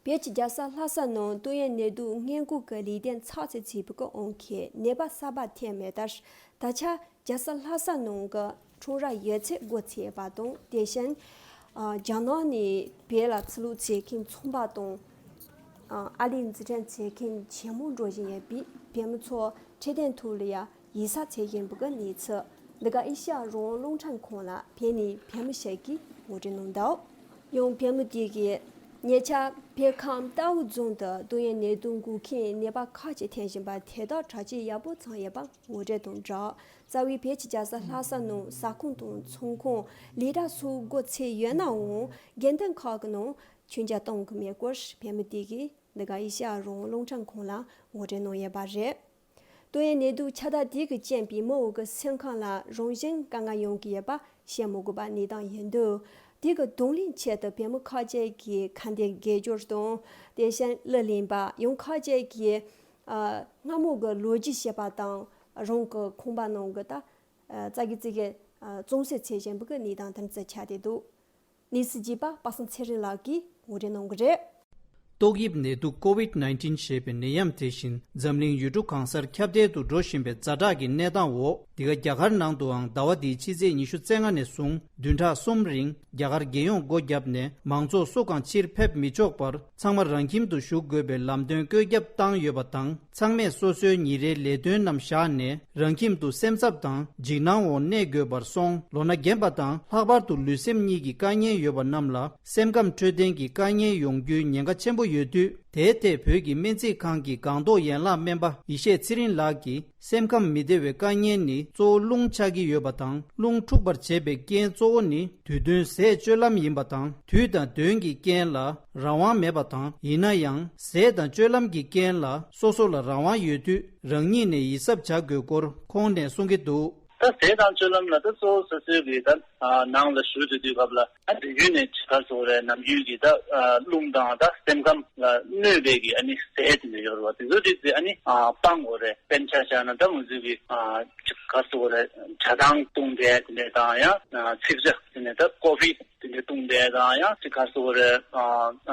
བོད་ཀྱི་རྒྱལ་ས་ལྷ་ས་ནང་ཏོག་དབྱིབས་ནད་དུག་སྔོན་འགོག་གི་ལས་དོན་ཚགས་ཚུད་བྱེད་པའི་དབང་གིས་ནད་པ་གསར་པ་ཐོན་མེད་སྟབས། ད་ཆ་རྒྱལ་ས་ལྷ་ས་ནང་གི་ཁྲོམ་ར་ཡོད་ཚད་སྒོ་ཕྱེ་བ་དང་། དེ་བཞིན་རྒྱ་ནག་ནས་བོད་ལ་ཕྱིར་ལོག་བྱེད་མཁན་ཚོང་པ་དང་། ཨ་ལས་འཛིན་གྲྭ་བྱེད་མཁན་ཇེ་མང་འགྲོ་བཞིན་ཡོད་པས། བོད་མི་ཚོ་འཕྲོད་བསྟེན་ཐོག་ལ་ཡ་ཡིད་ཆེས་བྱེད་བཞིན་པའི་གནས་ཚུལ། འདི་ག་ཨེ་ཤ་ཡ་རང་དབང་རླུང་འཕྲིན་ཁང་ལ་བོད་ནས་བོད་མི་ཞིག་གིས་ངོ་སྤྲོད་གནང་འདུག། ཡང་བོད་མི་དེ་གིས་ཉེ་ཆར་བོད་ཁམས་རྟའུ་རྫོང་དུ་ཏོག་དབྱིབས་ནད་དུག་འགོས་མཁན་ནད་པ་ཁག་ཅིག་ཐོན་བཞིན་པ་དེ་དག་དྲག་སྐྱེད་ཡག་པོ་བྱུང་ཡོད་པ་ངོ་སྤྲོད་དང་སྦྲགས། རྩ་བའི་བོད་ཀྱི་རྒྱལ་ས་ལྷ་ས་ནང་ཟ་ཁང་དང་ཚོང་ཁང་ལས་གྲྭ་སོགས་སྒོ་ཕྱེ་ཡོད་ནའང་། དགོན་སྡེ་ཁག་གི་ནང་མཆོད་མཇལ་གཏོང་གི་མེད་སྐོར་བོད་མི་དེ་གིས་འདི་ག་ཨེ་ཤ་ཡ་རང་དབང་རླུང་འཕྲིན་ཁང་ལ་ངོ་སྤྲོད་གནང་ཡོད་པ་རེད། ཏོག་དབྱིབས་ནད་དུག་ཁྱབ་གདལ་དེ་གི་རྐྱེན་པས་མི་འོག་གི་སེམས་ཁམས་ལ་རང་བཞིན་དཀའ་ངལ་ཡོང་གི་ཡོད་པ་བཤད་མི་དགོས་པ་གནས་སྟངས་ཡིན་དུས། དེ་གི་གདོང་ལེན་ཆེད་དུ་བོད་མི་ཁག་ཅིག་གིས་ཁ་འདོན་དགེ་སྦྱོར་དང་། དེ་བཞིན་གླུ་ལེན་པ། ཡང་ཁག་ཅིག་གིས་ཨ་སྔ་མོ་གི་ལོ་རྒྱུས་བཤད་པ་དང་། རང་གི་ཁང་པ་ནང་གི་ད་ཨ་ཙག་གི་ཙིག་གི་ཨ་བཙོང་སེལ་བྱེད་བཞིན་པའི་གི་གནས་སྟངས་དེ་ཚོ་ཆགས་བསྡད་འདུག། གནས་ཚུལ་རྒྱས་པ་པ་སངས་ཚེ་རིང་ལགས་ཀྱིས་ངོ་སྤྲོད་གནང་གི་རེད། ཏོག་དབྱིབས་ནད་དུག་ཀོ་ཝིད་ནའིན་ཊིན་ཞེས་པའི་ནད་ཡམས་དེ་བཞིན་འཛམ་གླིང་ཡུལ་གྲུ་གང་སར་ཁྱབ་གདལ་དུ་འགྲོ་བཞིན་པའི་ཛ་དྲག་གི་གནས་སྟངས་འོག། འདི་ག་རྒྱ་གར་ནང་དུའང་ཟླ་བ་འདིའི་ཕྱི་ཚེས་ཉི་ཤུ་རྩ་ལྔ་ནས་བཟུང་བདུན་ཕྲག་གསུམ་རིང་རྒྱ་གར་རྒྱལ་ཡོངས་སྒོ་བརྒྱབ་ནས་མང་ཚོགས་སུ་གང་ཕྱིར་ཕེབས་མི་ཆོག་པར། ཚང་མ་རང་ཁྱིམ་དུ་བཞུགས་དགོས་པའི་ལམ་སྟོན་བཀོད་ཁྱབ་བཏང་ཡོད་པ་དང་། ཚང་མས་སོ་སོའི་ཉིན་རེའི་ལས་དོན་རྣམས་བཞག་ནས་རང་ཁྱིམ་དུ་སེམས་འཚབ་དང་འཇིགས་སྣང་འོག་གནས་དགོས་པར་སོང་། ལོ་ན་རྒན་པ་དང་ལྷག་པར་དུ་ལུས་སེམས་གཉིས་ཀྱི་དཀའ་ངལ་ཡོད་པ་རྣམས་ལ་སེམས་ཁམས་འཕྲོད་བསྟེན་གྱི་དཀའ་ངལ་ཡོང་རྒྱུའི་ཉེན་ཁ་ཆེན་པོ་ཡོད་དུས། དེའི་ཐད་བོད་ཀྱི་སྨན་རྩིས་ཁང་གི་སྒང་ཏོག་ཡན་ལག་སྨན་པ་ཡེ་ཤེས་ཚེ་རིང་ལགས་ཀྱིས། སེམས་ཁམས་མི་བདེ་བའི་དཀའ་ངལ་ནི་ གཙོ་བོ་རླུང་ཆགས་ཀྱི་ཡོད་པ་དང་། རླུང་འཁྲུགས་པར་བྱེད་པའི་རྐྱེན་གཙོ་བོ་ནི་དུས་གདོན་ཟས་སྤྱོད་ལམ་ཡིན་པ་དང་། དུས་དང་གདོན་གྱི་རྐྱེན་ལ་རང་དབང་མེད་པ་དང་། ཡིན་ན་ཡང་ཟས་དང་སྤྱོད་ལམ་གྱི་རྐྱེན་ལ་སོ་སོ་ལ་རང་དབང་ཡོད་དུས། རང་ཉིད་ནས་ཡིད་གཟབ་བྱ་དགོས་སྐོར་ཁོང་ནས་གསུང་གི་འདུག་ད་ཟས་དང་སྤྱོད་ལམ་ལ་ད་གཙོ་བོ་སོ་སོའི་གི་ད་ཨ་ནང་ལ་བཞུགས་བསྡད་དུས་སྐབས་ལ། ཨ་དུས་རྒྱུན་ནས་ག་རེ་ཟེར་དགོས་རེད། ནམ་རྒྱུན་གྱི་ད་ཨ་རླུང་དང་ད་སེམས་ཁམས་ལ་གནོད་པའི་གི་ཨ་ནི་ཟས་དེ་འདྲ་ཡོད་རེད་བ། དེ་ཚོ་རིགས་དེ་ཨ་ནི་ཨ་སྤང་དགོས་རེད། དཔེར་ན་ཆ་བཞག་ན་ད་ང་ཚོའི་གི་ཨ་ག་རེ་ཟེར་དགོས་རེད། ཇ་དང་བཏུང་བསྡད་དེ་འདྲ་དང་། ཡང་ཚིག་ཇ་དེ་འདྲ། ད་ཀོ་ཧྥི་དེ་འདྲ་བཏུང་བསྡད་དང་། ཡང་ཅིག་ག་རེ་ཟེར་དགོས་རེད། ཨ་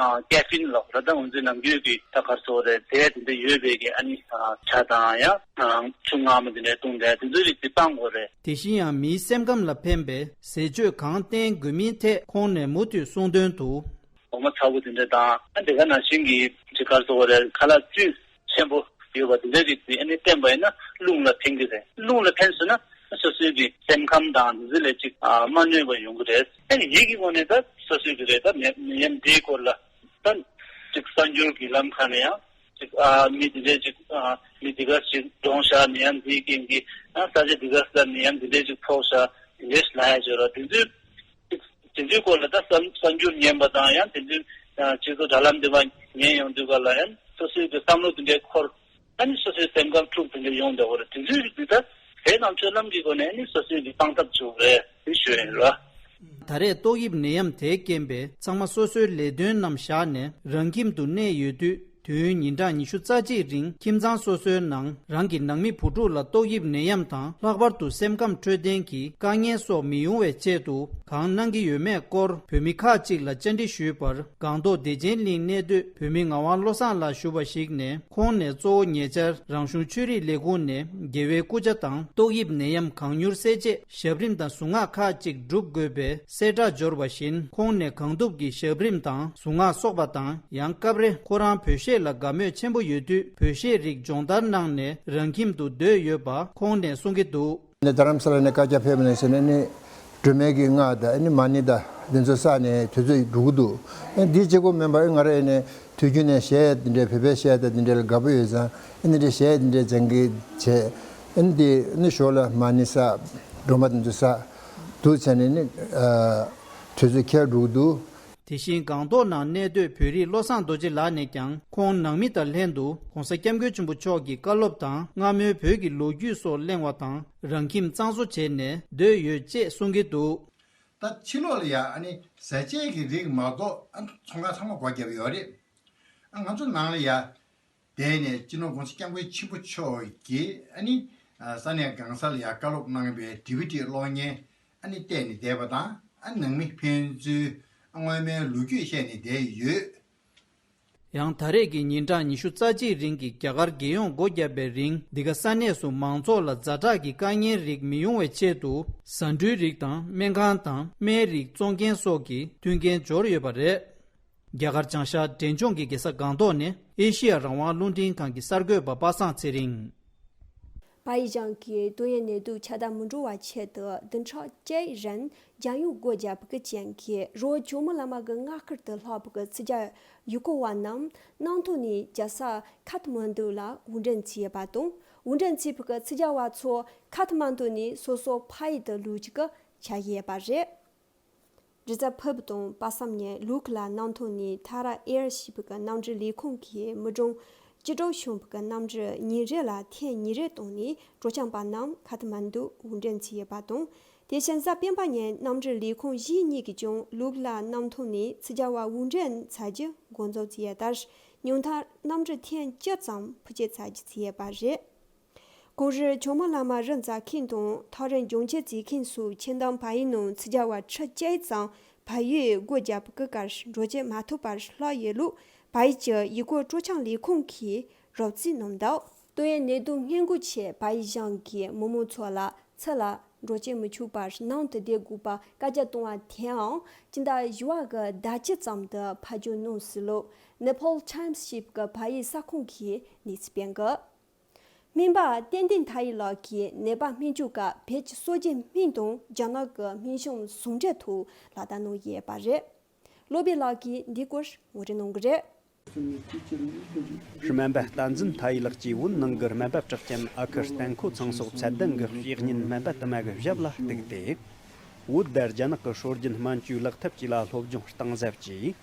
ཨ་ཀེ་ཕིན་ལབ་ར། ད་ང་ཚོའི་ནམ་རྒྱུན་གྱི་ད་ག་རེ་ཟེར་དགོས་རེད། ཟས་དེ་འདྲ་ཡོད་པའི་གི་ཨ་ནི་ཨ་ཇ་དང་། ཡང་ཨ་ཆུ་མངར་མོ་དེ་འདྲ་བཏུང་བསྡད། དེ་ཚོའི་རིགས་དེ་སྤང་དགོས་རེད། དེ་བཞིན་ཡང་མིའི་སེམས་ཁམས་ལ་ཕན་པའི་ཟས་སྤྱོད་གང་བསྟེན་དགོས་མིན་ཐད་ཁོང་ནས་མུ་མཐུད་གསུངས་དོན་དུ། འོ་མ་ཚ་བོ་དེ་འདྲ་དང་། ཨ་དེ་ག་ནང་བཞིན་གྱི་ཅིག་ག་རེ་ཟེར་དགོས་རེད། ཁ་ལག་བཅུད་ཆེན་པོ་ཡོད་པ་དེ་འདྲ་རིགས་དེ་ཨ་ནི་བསྟེན་པ་ཡིན་ན་རླུང་ལ་ཕན་གྱི་རེད། རླུང་ལ་ཕན་སོང་ན་སོ་སོའི་གི་སེམས་ཁམས་དང་དེ་ཚོ་ལ་ཅིག་ཨ་མ་གནོད་པ་ཡོང་གི་རེད། ཨ་ནི་ཡིད་ཀྱི་ངོས་ནས་ད་སོ་སོའི་གི་རེད། ད་ནད་ནད་ཡམས་འདིའི་སྐོར་ལ་ད་ཅིག་གསར་འགྱུར་གྱི་ལམ་ཁ་ནས་ཡང་ཅིག་ཨ་མི་དེ་འདྲས་ཅིག་ཨ་མི་དེ་ག་ཅིག་གྲོངས་ཤག་ནད་ཡམས་འདིའི་རྐྱེན་གྱིས། ཨ་ས་ཆ་དེ་ག་ས་ནད་ཡམས་དེ་འདྲས་ཅིག་ཕོག་ཤག་དེ་འདྲས་ལབ་ཡ་ཅིག་ཡོད་རེད། དེ་ཚོའི་དེ་ཚོའི་སྐོར་ལ་ད་གསར་གསར་འགྱུར་ཉན་པ་དང་། ཡང་དེ་ཚོའི་ཨ་སྤྱི་ཚོགས་དྲ་ལམ་དེ་མར་ཉན་ཡོང་དུས་སྐབས་ལ་ཡང་སོ་སོའི་གི་བསམ་བློ་དེ་འདྲའི་འཁོར། ཨ་ནི་སོ་སོའི་སེམས་ཁམས་འཁྲུག་དེ་འདྲ་ཡོང་བསྡད་ཡོད་རེད། དེ་ཚོའི་རིགས་དེ་ད་ཟས་དང་སྤྱོད་ལམ་གྱི་སྒོ་ནས་ཨ་ནི་སོ་སོའི་གི་སྤང་ཐབས་བྱུང་རེད། དེ་ཞུ་ཡ་ཡིན་ར། ད་རེས་ཏོག་དབྱིབས་ནད་ཡམས་དེའི་རྐྱེན་པས་ཚང་མ་སོ་སོའི་ལས་དོན་རྣམས་བཞག་ནས་རང་ཁྱིམ་དུ་གནས་ཡོད་དུས། དུས་ཡུན་ཉིན་གྲངས་ཉི་ཤུ་རྩ་གཅིག་རིང་ཁྱིམ་ཚང་སོ་སོའི་ནང་རང་གི་ནང་མི་བུ་ཕྲུག་ལ་ཏོག་དབྱིབས་ནད་ཡམས་དང་། ལྷག་པར་དུ་སེམས་ཁམས་འཕྲོད་བསྟེན་གྱི་དཀའ་ངལ་སོགས་མི་ཡོང་བའི་ཆེད་དུ་གང་གནང་གི་ཡོད་མེད་སྐོར་བོད་མི་ཁག་ཅིག་ལ་བཅར་འདྲི་ཞུས་པར། སྒང་ཏོག་བདེ་ཆེན་གླིང་གནས་སྡོད་བོད་མི་ངག་དབང་བློ་བཟང་ལགས་ཞུ་བ་ཞིག་ནས། ཁོང་ནས་གཙོ་བོ་ཉེ་ཆར་རང་གཞུང་ཆོས་རིག་ལས་ཁུངས་ནས་རྒྱལ་བའི་སྐུ་ཕྱྭ་དང་ཏོག་དབྱིབས་ནད་ཡམས་གང་མྱུར་སེལ་ཆེད་ཞབས་རིམ་དང་གཟུངས་སྔགས་ཁག་ཅིག་སྒྲུབ་དགོས་པའི་གསལ་བསྒྲགས་འབྱོར་བ་བཞིན། ཁོང་ནས་གང་ཐུབ་ཀྱིས་ཞབས་རིམ་དང་གཟུངས་སྔགས་སོགས་པ་དང་། ཡང་སྐབས་རེ་ཁོ་རང་བོད་གཞས་ལ་དགའ་མོས་ཆེན་པོ་ཡོད་དུས། བོད་གཞས་རིགས་སྦྱོང་བརྡར་གནང་ནས་རང་ཁྱིམ་དུ་སྡོད་ཡོད་པ་ཁོང་ནས་གསུང་གི་འདུག། ནས་རྡ་རམ་ས་ལ་ནས་བཀའ་རྒྱ་ཕེབས་ནས་ཟེར་ནས་ནི་སྒྲོལ་མའི་གི་སྔགས་དང་ནི་མ་ཎི་དང་དེ་ཚོ་བསགས་ནས་དུས་ཚོད་འགྲོ་གི་འདུག། ཨེ་འདི་གཅིག་པོ་མིན་པར་ང་རང་ནས་དུས་རྒྱུན་ནས་གཞས་འདི་འདྲའི་བོད་པའི་གཞས་དང་འདི་འདྲའི་ལ་དགའ་པོ་ཡོད་ཙང་། ཨེ་འདི་འདྲའི་གཞས་འདི་འདྲའི་སྦྱང་གི་བྱས། ཨེ་འདི་ནི་ཞོར་ལ་མ་ཎི་བསགས། སྒྲོལ་མ་དེ་ཚོ་བསགས་འདུག་བྱས་ནས་ནི་ཨ་དུས་ཚོད་འཁྱེར་འགྲོ་གི་འདུག། དེ་བཞིན་སྒང་ཏོག་ནང་གནས་སྡོད་བོད་རིགས་བློ་བཟང་རྡོ་རྗེ་ལགས་ནས་ཀྱང་། ཁོང་ནང་མི་དང་ལྷན་དུ་༸གོང་ས་༸སྐྱབས་མགོན་ཆེན་པོ་མཆོག་གི་བཀའ་སློབ་དང་སྔ་མོའི་བོད་ཀྱི་ལོ་རྒྱུས་སོགས་གླེང་བ་དང་། རང་ཁྱིམ་གཙང་བཟོ་བྱས་ནས་སྡོད་ཡོད་ཅེས་གསུང་གི་འདུག། ད་ཕྱི་ལོགས་ལ་ཡ་ཨ་ནི་ཟས་བཅད་ཀྱི་རིགས་མ་གཏོགས་ཨ་ཚོང་ཁང་ཚང་མ་སྒོ་བརྒྱབ་ཡོད་རེད། ཨ་ང་ཚོ་ནང་ལ་ཡ་བསྡད་ནས་སྤྱི་ནོར་༸གོང་ས་༸སྐྱབས་མགོན་ཆེན་པོ་མཆོག་གིས་ཨ་ནི་ས་གནས་གང་སར་ལ་ཡ་བཀའ་སློབ་གནང་བའི་ཌི་ཝི་ཌི་གློག་བརྙན་ཨ་ནི་བལྟས་ནས་བསྡད་པ་དང་། ཨ་ནང་མི་ཕན་ཚུན་སྔོན་མའི་ལོ་རྒྱུས་བཤད་ནས་བསྡད་ཡོད། ཡང་ད་རེས་ཀྱི་ཉིན་གྲངས་ཉི་ཤུ་རྩ་གཅིག་རིང་གི་རྒྱ་གར་རྒྱལ་ཡོངས་སྒོ་བརྒྱབ་པའི་རིང་། འདི་ག་ས་གནས་སུ་མང་ཚོགས་ལ་ཛ་དྲག་གི་དཀའ་ངལ་རིགས་མི་ཡོང་བའི་ཆེད་དུ། ཟ་འབྲུའི་རིགས་དང་སྨན་ཁང་དང་སྨན་རིགས་བཙོང་མཁན་སོགས་ཀྱི་མཐུན་རྐྱེན་སྦྱོར་ཡོད་པ་རེད། རྒྱ་གར་བྱང་ཤར་འབྲས་ལྗོངས་ཀྱི་རྒྱལ་ས་སྒང་ཏོག་ནས་ཨེ་ཤི་ཡ་རང་དབང་རླུང་འཕྲིན་ཁང་གི་གསར་འགོད་པ་པ་སངས་ཚེ་རིང་། བལ་ཡུལ་གཞུང་གིས་ཏོག་དབྱིབས་ནད་དུག་ཁྱབ་གདལ་མི་འགྲོ་བའི་ཆེད་དུ། བདུན་ཕྲག་བཅུའི་རིང་རྒྱལ་ཡོངས་སྒོ་བརྒྱབ་པའི་རྐྱེན་གྱིས། རི་བོ་ཇོ་མོ་གླང་མ་གི་མངའ་ཁུལ་དུ་ལྷག་པའི་ཚིག་ཇ་ཡུལ་སྐོར་བ་རྣམས་གནམ་ཐང་ནས་རྒྱལ་ས་ཁ་ཐ་མན་ཌུ་ལ་དབུགས་འདྲེན་བྱས་པ་དང་། དབུགས་འདྲེན་བྱས་པའི་ཚིག་ཇ་བ་ཚོ་ཁ་ཐ་མན་ཌུ་ནས་སོ་སོ་ཕ་ཡུལ་དུ་ལོག་རྒྱུ་གི་ཆ་ཡོད་པ་རེད། རི་ཛ་ཕུབ་དང་པ་སམ་ཉེ་ལུག་ལ་གནམ་ཐང་ནས་ཐ་ར་ཨེར་ཞེས་པའི་གནམ་གྲུ་ལས་ཁུངས་ཀྱིས་མི་གྲངས་བཅུ་དྲུག་བྱུང་བའི་གནམ་གྲུ་ཉིན་རེ་ལ་ཐེངས་ཉིས་རེ་བཏང་ནས་སྤྲོ་འཆམ་པ་རྣམས་ཁ་ཐ་མན་ཌུ་དབུགས་འདྲེན་བྱས་ཡོད་པ་དང་། དེ་བཞིན་གཟའ་སྤེན་པ་ཉིན་གནམ་གྲུ་ལས་ཁུངས་གཞན་གཉིས་ཀྱིས་ཀྱང་ལུག་ལ་གནམ་ཐང་ནས་ཚིག་ཇ་བ་དབུགས་འདྲེན་བྱ་རྒྱུ་འགོ་འཛུགས་བྱས་ཡོད་ལྟར། ཉུང་མཐར་གནམ་གྲུ་ཐེངས་བཅུ་ཙམ་འཕུར་སྐྱོད་བྱ་རྒྱུ་བྱས་ཡོད་པ་རེད། གངས་རི་ཇོ་མོ་གླང་མ་རི་འཛེག་མཁན་དང་ཐག་རིང་རྒྱང་ཆེ་འཛེག་མཁན་སོགས་ཆེས་མཐོའི་བལ་ཡུལ་ནང་ཚིག་ཇ་བ་ཁྲི་བཅུ་ཙམ་བལ་ཡུལ་སྒོ་བརྒྱབ་པའི་ཁར་འགྲོ་རྒྱུ་མ་ཐུབ་པར་ལྷག་ཡོད་ལུགས་བལ་ཡུལ་གྱི་ཡུལ་སྐོར་སྤྲོ་འཆམ་ལས་ཁུངས་ཀྱིས་རོབ་རྩིས་གནང་འདུག། ཏོག་དབྱིབས་ནད་དུག་སྔོན་འགོག་ཆེད་བལ་ཡུལ་གཞུང་གིས་མི་མང་ཚོ་ལ་ཚུར་ལ་འགྲོ་བཅུག་མི་ཆོག་པར་ནང་དུ་བསྡད་དགོས་པ་བཀའ་རྒྱ་བཏང་བ་དེའང་སྤྱི་ཟླ་བཞི་པ་གི་ཟླ་དཀྱིལ་ཙམ་དུ་ཕབ་སྒྱུར་གནང་སྲིད་ལུགས་Nepal Times ཞེས་པའི་བལ་ཡུལ་གསར་ཁང་གིས་གནས་ཚུལ་སྤེལ་འདུག། སྨན་པ་བསྟན་ལྡན་མཐའ་ཡས་ལགས་ཀྱིས་ནད་པ་སྨན་བཅོས་སྐབས་བོད་ཀྱི་སྲོལ་རྒྱུན་སྨན་དང་རྒྱ་ནག་གི་སྨན་གཞུང་ཟུང་འབྲེལ་ཐོག་ལག་བསྟར་གནང་ཡོད་པ་རེད། བློ་བྷེ་ལགས་ཀྱིས་འདིའི་སྐོར་ངོ་སྤྲོད་གནང་གི་རེད། སྨན་པ་བསྟན་འཛིན་མཐའ་ཡས་ལགས་ཀྱིས་བོད་ནང་གི་སྨན་པ་གྲགས་ཅན་ཨ་ཁུ་བསྟན་ཁོ་ཚང་སོགས་ཚད་ལྡན་གྱི་བཤེས་གཉེན་སྨན་པ་དུ་མ་གི་ཞབས་ལ་གཏུགས་ཏེ། བོད་དང་རྒྱ་ནག་གི་སྲོལ་རྒྱུན་སྨན་བཅོས་ལག་ཐབས་བཅས་ལ་སློབ་སྦྱོང་གཏིང་ཟབ་ཀྱིས།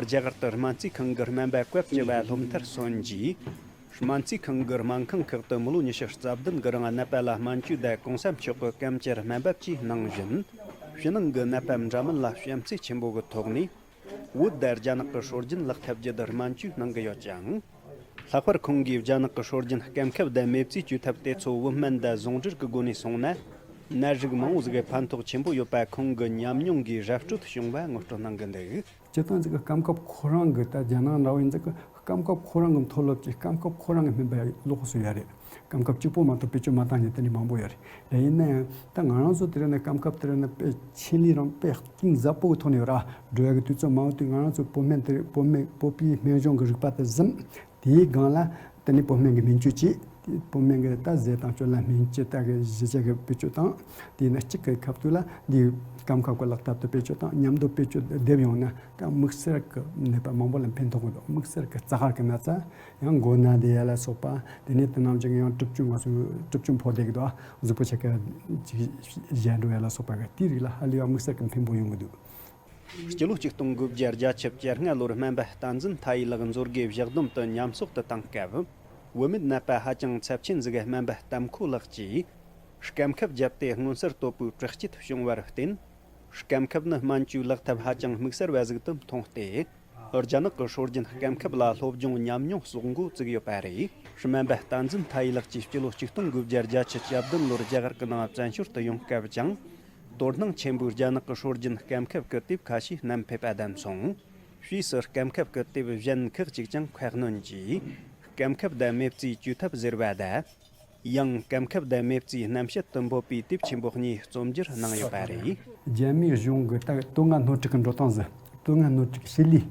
རྒྱ་གར་དུ་སྨན་རྩིས་ཁང་གི་སྨན་པ་བཀའ་བཅུ་བ་སློབ་མཐར་སོན་རྗེས། སྨན་རྩིས་ཁང་གི་སྨན་ཁང་ཁག་ཏུ་མི་ལོ་ཉི་ཤུ་རྩ་བདུན་གྱི་རིང་ནད་པ་ལ་སྨན་བཅོས་དང་གོང་ས་མཆོག་གི་སྐམ་སྐྱར་སྨན་པ་བཅས་གནང་བཞིན། ཕྱི་ནང་གི་ནད་པ་འདྲ་མིན་ལ་བྱམས་བརྩེ་ཆེན་པོ་གི་ཐོག་ནས། བོད་དང་རྒྱ་ནག་གི་སྲོལ་རྒྱུན་ལག་ཐབས་བརྒྱུད་སྨན་བཅོས་གནང་གི་ཡོད་ཅིང་། ལྷག་པར་ཁོང་གིས་རྒྱ་ནག་གི་སྲོལ་རྒྱུན་སྐམ་ཁབ་དང་མེ་བཙས་བཅོས་ཐབས་དེ་ཚོ་བོད་སྨན་དང་ཟུང་འབྲེལ་གྱི་སྒོ་ནས་སོང་ན། ནད་རིགས་མང་བོ་ཟིག་གི་ཕན་ཐོགས་ཆེན་པོ་ཡོད་པ་ཁོང་གི་ཉམས་མྱོང་གིས་ར་སྤྲོད་བྱུང་བ་ངོ་སྤྲོད་གནང་གི་འདུག་སྤྱིར་བཏང་ཟིག་གི་སྐམ་ཁབ་ཁོ་རང་གི་ད་རྒྱ་ནག་འདྲ་བོ་ཡིན་ཟིག་གི་སྐམ་ཁབ་ཁོ་རང་གི་མཐོ་སློབ་ཀྱི་སྐམ་ཁབ་ཁོ་རང་གི་སྨན་པ་ལོགས་སུ་ཡོད་རེད། སྐམ་ཁབ་གཅིག་པོ་མ་གཏོགས་བེད་སྤྱོད་མ་བཏང་མཁན་དེ་འདྲ་མང་པོ་ཡོད་རེད། དེ་ཡིན་ན་ཡང་ད་ང་རང་ཚོ་དེ་རིང་ནས་སྐམ་ཁབ་དེ་རིང་ནས་དཔེ་ཆེད་ལས་རང་དཔེ་གཏིང་ཟབ་པོ་གི་ཐོག་ནས་ཡོད་ར། འགྲོ་ཡ་གི་དུས་ཚོད་མང་བོ་དུས་ང་རང་ཚོ་བོད་སྨན་དེ་བོད་སྨན་བོད་པའི་སྨན་གཞུང་གི་རིག་པ་དེ་གཟིམ། དེའི་སྒང་ལ་དེ་ནས་བོད་སྨན་གྱི་སྨན་བཅོས་བྱས། བོད་སྨན་གྱི་ད་ཟས་དང་སྤྱོད་ལ་སྨན་བཅོས་ད་གི་གཞི་བཅའ་གི་བེད་སྤྱོད་བཏང་། དེ་ཡིན་ན་གཅིག་གི་ཁ་ཐུག་ལ་འདི་སྐམ་ཁབ་ཀྱི་ལག་ཐབས་དེ་བེད་སྤྱོད་བཏང་མཉམ་དུ་བེད་སྤྱོད་བསྡེབས་ཡོང་ན་ད་དམིགས་བསལ་གྱི་ནད་པ་མང་པོ་ལ་ཕན་ཐོགས་གི་འདུག་དམིགས་བསལ་གྱི་རྩ་ཁར་གྱི་ན་ཚ། ཡང་མགོ་ན་བསྡད་ཡ་ལ་སོགས་པ། དེ་ནས་དེ་ནང་བཞིན་ཡང་གྲིབ་སྐྱོན་ང་ཚོ་གྲིབ་སྐྱོན་ཕོག་བསྡད་ཀྱི་འདུག་གཟུགས་པོ་ཆེ་ཁ་ཅིག་བཞད་འགྲོ་ཡ་ལ་སོགས་པ་གི་དེའི་རིགས་ལ་ཧ་ལས་ཡང་དམིགས་བསལ་གྱི་ཕན་པོ་ཡོང་གི་འདུག་སྤྱི་ལོ་ཆིག་སྟོང་དགུ་བརྒྱ་བརྒྱད་ཅུ་གྱ་ལྔ་ལོར་སྨན་པ་བསྟན་འཛིན་མཐའ་ཡས་ལགས་མཛོད་དགེ་བཞག་སྡོམ་དུ་ཉམས་གསོག་ཏུ་བཏང་སྐབས། བུད་མེད་ནད་པ་ཧ་ཅང་ཚབས་ཆེན་ཟིག་སྨན་པ་བསྟན་ཁོ་ལགས་ཀྱིས་སྐམ་ཁབ་བརྒྱབ་སྟེ་མངོན་གསལ་དོད་པོའི་དྲག་སྐྱེད་བྱུང་བར་བརྟེན། སྐམ་ཁབ་ནི་སྨན་བཅོས་ལག་ཐབས་ཧ་ཅང་དམིགས་བསལ་བ་ཟིག་ཏུ་མཐོང་སྟེ། རྒྱ་ནག་གི་སྲོལ་རྒྱུན་སྐམ་ཁབ་ལ་སློབ་སྦྱོང་ཉམས་མྱོང་གསོག་འགོ་བཙུགས་ཡོད་པ་རེད། སྨན་པ་བསྟན་འཛིན་མཐའ་ཡས་ལགས་ཀྱིས་སྤྱི་ལོ་ཆིག་སྟོང་དགུ་བརྒྱ་བརྒྱད་ཅུ་གྱ་བདུན་ལོར་རྒྱ་གར་གྱི་ནང་བཙན་བྱོལ་དུ་ཡོང་སྐབས་ཀྱང་། དོ་སྣང་ཆེན་པོས་རྒྱ་ནག་གི་སྲོལ་རྒྱུན་སྐམ་ཁབ་ཀྱི་དེབ་ཁ་ཤས་བསྣམས་ཕེབས་པ་བདམས་སོང་། ཕྱིས་སུ་སྐམ་ཁབ་ཀྱི་དེབ་གཞན་ཁག་ཅིག་ཀྱང་ཁ་སྣོན་གྱིས། སྐམ་ཁབ་དང་མེ་བཙའི་བཅོས་ཐབས་ཟེར་བ་དང་། ཡང་སྐམ་ཁབ་དང་མེ་བཙའི་རྣམ་བཤད་དུ་འབོད་པའི་དེབ་ཆེན་པོ་གཉིས་རྩོམ་སྒྱུར་གནང་ཡོད་པ་རེད། རྒྱ་མིའི་གཞུང་གི་ད་དོན་ལྔ་སྣོད་དྲུག་གི་འགྲོ་སྟངས་ཟེར། དོན་ལྔ་སྣོད་དྲུག་ཞི་ལི།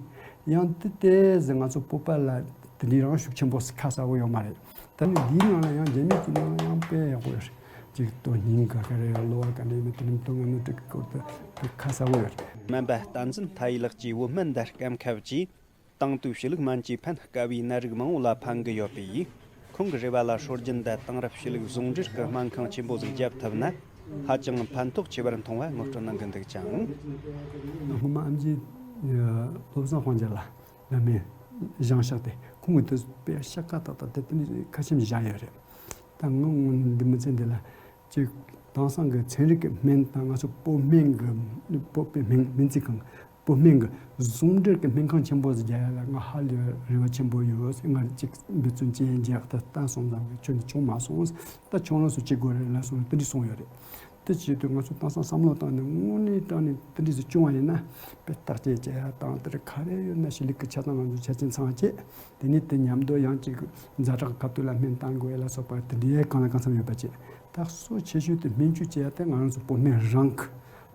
ཡང་དེ་དེ་ཟེར་ང་ཚོ་བོད་པ་ལ་དེ་འདྲའི་རང་ཤུགས་ཆེན་པོ་ཁ་གསལ་བོ་ཡོད་མ་རེད། ད་ནི་འདིའི་ནང་ལ་ཡང་རྒྱ་མི་གི་ནང་ལ་ཡང་དཔེ་ཡག་པོ་ཡོད་རེད། ཅིག་དོན་སྙིང་ག་ག་རེ་གློ་བ་ག་འདྲ་ཡིན་མིན་དེ་རིང་དོན་ལྔ་སྣོད་དྲུག་གི་སྐོར་དུ་དེ་ཁ་གསལ་བོ་ཡོད་རེད། སྨན་པ་བསྟན་འཛིན་མཐའ་ཡས་ལགས་ཀྱིས་བོད་སྨན་དང་སྐམ་ཁབ་ཀྱིས་དེང་དུས་གཤིས་ལུགས་སྨན་གྱིས་ཕན་དཀའ་བའི་ནད་རིགས་མང་བོ་ལ་ཕན་གྱི་ཡོད་པས། ཁོང་གི་རེ་བ་ལ་སྲོལ་རྒྱུན་དང་དེང་རབས་གཤིས་ལུགས་ཟུང་འབྲེལ་གྱི་སྨན་ཁང་ཆེན་པོ་ཟིག་བརྒྱབ་ཐུབ་ན། ཧ་ཅང་ཕན་ཐོགས་ཆེ་བར་མཐོང་བ་ངོ་སྤྲོད་གནང་གི་འདུག་ཅིང་། སྔོན་མ་ཨེམ་ཆི་བློ་བཟང་དཔལ་འབྱོར་ལགས་ལ་མེ་བཞེངས་ཤག་སྟེ་ཁོང་གིས་དེ་དཔེ་ཤ་ཁ་ཏག་ཏག་དེ་དེ་ནི་ཁ་ཆེམས་བཞག་ཡོད་རེད། ད་ངོ་འདི་མི་ཚེ་འདི་ལ་ཅིག་དེང་སང་གི་ཚན་རིག་གི་སྨན་དང་ང་ཚོ་བོད་སྨན་གྱི་བོད་པའི་སྨན་སྨན་རྩིས་ཁང་བོད་སྨན་གྱི་ཟུང་འབྲེལ་གྱི་སྨན་ཁང་ཆེན་པོ་ཟིག་རྒྱག་ཡ་ལ་ང་ཧ་ལས་རེ་བ་ཆེན་པོ་ཡོད། ང་ཅིག་འབད་བརྩོན་བྱས་རྒྱག་ད་ལྟ་སོང་ཙང་གི་ཁྱོན་ནས་བྱུང་མ་སོང་། ད་ཁྱོད་རང་ཚོ་ཅིག་དགོས་རེད་ལ་སོང་ནས་དེ་འདྲ་གསུངས་ཡོད་རེད། དེ་བྱེད་དུས་ང་ཚོ་དེང་སང་བསམ་བློ་བཏང་ནས་དངོས་གནས་དྲང་གནས་དེ་འདྲ་ཟིག་བྱུང་བ་ཡིན་ན་དཔེ་བརྟག་དཔྱད་བྱེད་ཡ་དང་དེར་ག་རེ་ཡོད་ན་གཤིས་ལུགས་ཀྱི་ཆ་ཚང་ང་ཚོ་ཆ་རྐྱེན་ཚང་བྱེད། དེ་ནས་དེ་མཉམ་དུ་ཡང་ཅིག་ཛ་དྲག་ཁ་ཐུག་ལ་སྨན་བཏང་དགོས་ལ་སོགས་པ་དེ་འདྲའི་གང་ལ་གང་འཚམ་ཡོད་པ་བྱེད། ད་གཙོ་ཆེ་ཤོས་དེ་སྨན་བཅོས་བྱེད་ཡ་དེ་ང་རང་ཚོ་བོད་སྨན་རང་གི་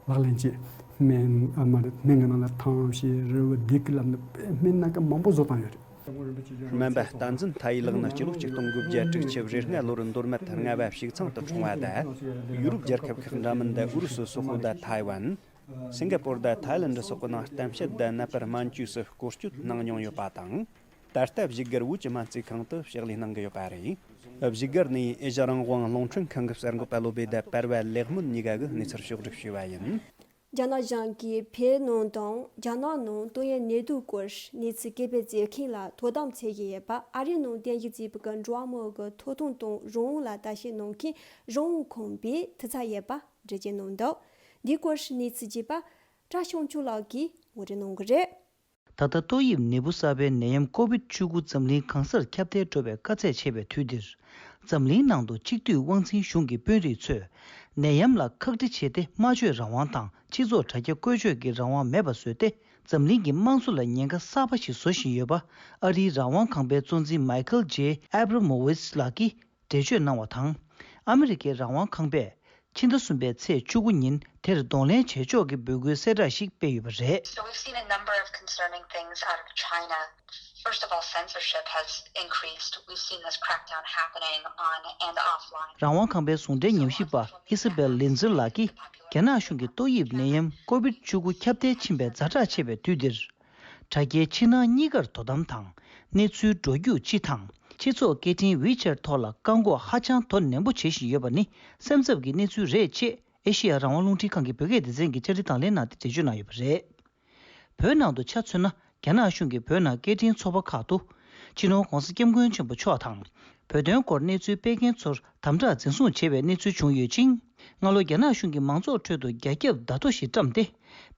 ལག་ལེན་བྱེད། སྨན་ཨ་མ་རེད་སྨན་གྱི་ནང་ལ་ཐང་ཞེས་རི་བོ་བདེ་གི་ལབ་ནས་སྨན་སྣ་ཁ་མང་པོ་བཟོ་བཏང་ཡོད་རེད། སྨན་པ་བསྟན་འཛིན་མཐའ་ཡས་ལགས་ནི་སྤྱི་ལོ་ཆིག་སྟོང་དགུ་བརྒྱ་དྲུག་ཅུ་རེ་ལྔ་ལོར་མདོ་སྨད་རྔ་བ་ཕྱུག་ཚང་དུ་འཁྲུངས་པ་དང་། ཡུ་རོབ་རྒྱལ་ཁབ་ཁག་འདྲ་མིན་དུ་ཨུ་རུ་སུ་སོག་པོ་དང་ཐའེ་ཝན། སིང་ག་པོར་དང་ཐའི་ལེན་ཌི་སོགས་ཀྱི་ནང་གཏམ་བཤད་དང་ནད་པར་སྨན་བཅོས་སུ་སྐོར་སྐྱོད་གནང་མྱོང་ཡོད་པ་དང་། ད་ལྟ་བཞུགས་སྒར་བོད་ཀྱི་སྨན་རྩིས་ཁང་དུ་ཕྱག་ལས་གནང་གི་ཡོད་པ་རེད། བཞུགས་སྒར་ནས་ཨེ་ཤ་རང་དབང་རླུང་འཕྲིན་ཁང་གི་གསར་འགོད་པ་བློ་བྷེ་དང་པར་བ་ལེགས་སྨོན་གཉིས་ཀ་གིས་གནས་ཚུལ་ཕྱོགས་བསྒྲིགས་ཞུས་པ་ཡིན། རྒྱ་ནག་གཞུང་གིས་བོད་ནང་དང་རྒྱ་ནག་ནང་ཏོག་དབྱིབས་ནད་དུག་སྐོར་གནས་ཚུལ་སྐད་འབོད་བྱེད་མཁན་ལ་དོ་དམ་བྱེད་བཞིན་ཡོད་པ་ཨ་རིའི་ནང་རྟེན་གཞི་བྱས་པའི་འགྲོ་བ་མིའི་ཐོབ་ཐང་དང་རང་དབང་ལ་ལྟ་ཞིབ་གནང་མཁན་རང་དབང་ཁང་པས་དྲི་རྩད་བྱས་པ་འགྲེལ་བརྗོད་གནང་འདུག་འདིའི་སྐོར་གནས་ཚུལ་རྒྱས་པ་བཀྲ་ཤིས་དབང་ཕྱུག་ལགས་ཀྱིས་ངོ་སྤྲོད་གནང་གི་རེད། ད་ལྟ་ཏོག་དབྱིབས་ནད་འབུ་གསར་པའི་ནད་ཡམས་ཀོ་བིད་བཅུ་དགུ་འཛམ་གླིང་གང་སར་ཁྱབ་གདལ་འགྲོ་བའི་དཀའ་ཚེགས་ཆེ་བའི་དུས་འདིར། འཛམ་གླིང་ནང་དུ་གཅིག་སྡུད་དབང་འཛིན་གཞུང་གི་དཔོན་རིགས་ཚོས་ནད་ཡམས་ལ་ཁག་དཀྲི་བྱས་ཏེ་སྨྲ་བརྗོད་རང་དབང་དང་སྤྱི་ཚོགས་དྲ་རྒྱ་བཀོལ་སྤྱོད་ཀྱི་རང་དབང་མེད་པ་བཟོས་ཏེ། འཛམ་གླིང་གི་དམངས་གཙོ་ལ་ཉེན་ཁ་གསར་པ་ཞིག་བཟོ་བཞིན་ཡོད་པ། ཨ་རིའི་རང་དབང་ཁང་པའི་གཙོ་འཛིན་མའི་ཁལ་ཇེ་ཨེབ་ར་མོ་ཝིས་ལགས་ཀྱིས་འགྲེལ་བརྗོད་གནང་བ་དང་། ཨ་མི་རི་ཀའི་རང་དབང་ཁང་པས་ཕྱི་ཟླ་གསུམ་པའི་ཚེས་བཅུ་དགུ་ཉིན་དེར་གདོང་ལེན་བྱེད་ཕྱོགས་ཀྱི་འབོད་སྐུལ་གསལ་བསྒྲགས་ཤིག་སྤེལ་ཡོད་པ་རེད། So we've seen a number of concerning things out of China. First of all, censorship has increased. We've seen this crackdown happening on and offline. རང་དབང་ཁང་པའི་ཟུང་འབྲེལ་ཉམས་ཞིབ་པ་ཨི་ས་བེལ་ལིན་ཛེར་ལགས་ཀྱིས། རྒྱ་ནག་གཞུང་གིས་ཏོག་དབྱིབས་ནད་ཡམས་ཀོ་བིད་བཅུ་དགུ་ཁྱབ་གདལ་ཕྱིན་པའི་ཛ་དྲག་ཆེ་བའི་དུས་འདིར། དྲ་རྒྱའི་ཕྱི་ནང་གཉིས་ཀར་དོ་དམ་དང་། གནས་ཚུལ་འགྲོ་རྒྱུག་སྤྱི་དང་། སྤྱི་ཚོགས་སྐད་འཕྲིན་WeChat་ཐོག་ལ་བཀག་འགོག་ཧ་ཅང་དོ་ནན་པོ་བྱེད་བཞིན་ཡོད་པ་ནི་སེམས་འཚབ་ཀྱི་གནས་ཚུལ་རེད་ཅེས་ཨེ་ཤེ་ཡ་རང་དབང་རླུང་འཕྲིན་ཁང་གི་བོད་སྐད་སྡེ་ཚན་གྱིས་བཅར་འདྲི་དང་ལེན་གནང་སྟེ་འགྲེལ་བརྗོད་གནང་ཡོད་པ་རེད། བོད་ནང་དུ་ཆ་མཚོན་ན། རྒྱ་ནག་གཞུང་གིས་བོད་ནང་སྐད་འཕྲིན་ཚོགས་པ་ཁག་ཏུ། སྤྱི་ནོར་༧གོང་ས་༧སྐྱབས་མགོན་ཆེན་པོ་མཆོག་དང་། བོད་དོན་སྐོར་གནས་ཚུལ་སྤེལ་མཁན་ཚོར་དམ་དྲག་འཛིན་བཟུང་བྱས་པའི་གནས་ཚུལ་བྱུང་ཡོད་ཅིང་། སྔ་ལོ་རྒྱ་ནག་གཞུང་གིས་མང་ཚོགས་ཁྲོད་དུ་རྒྱ་ཁྱབ་བརྡ་ཐོ་ཞིག་བཀྲམ་སྟེ།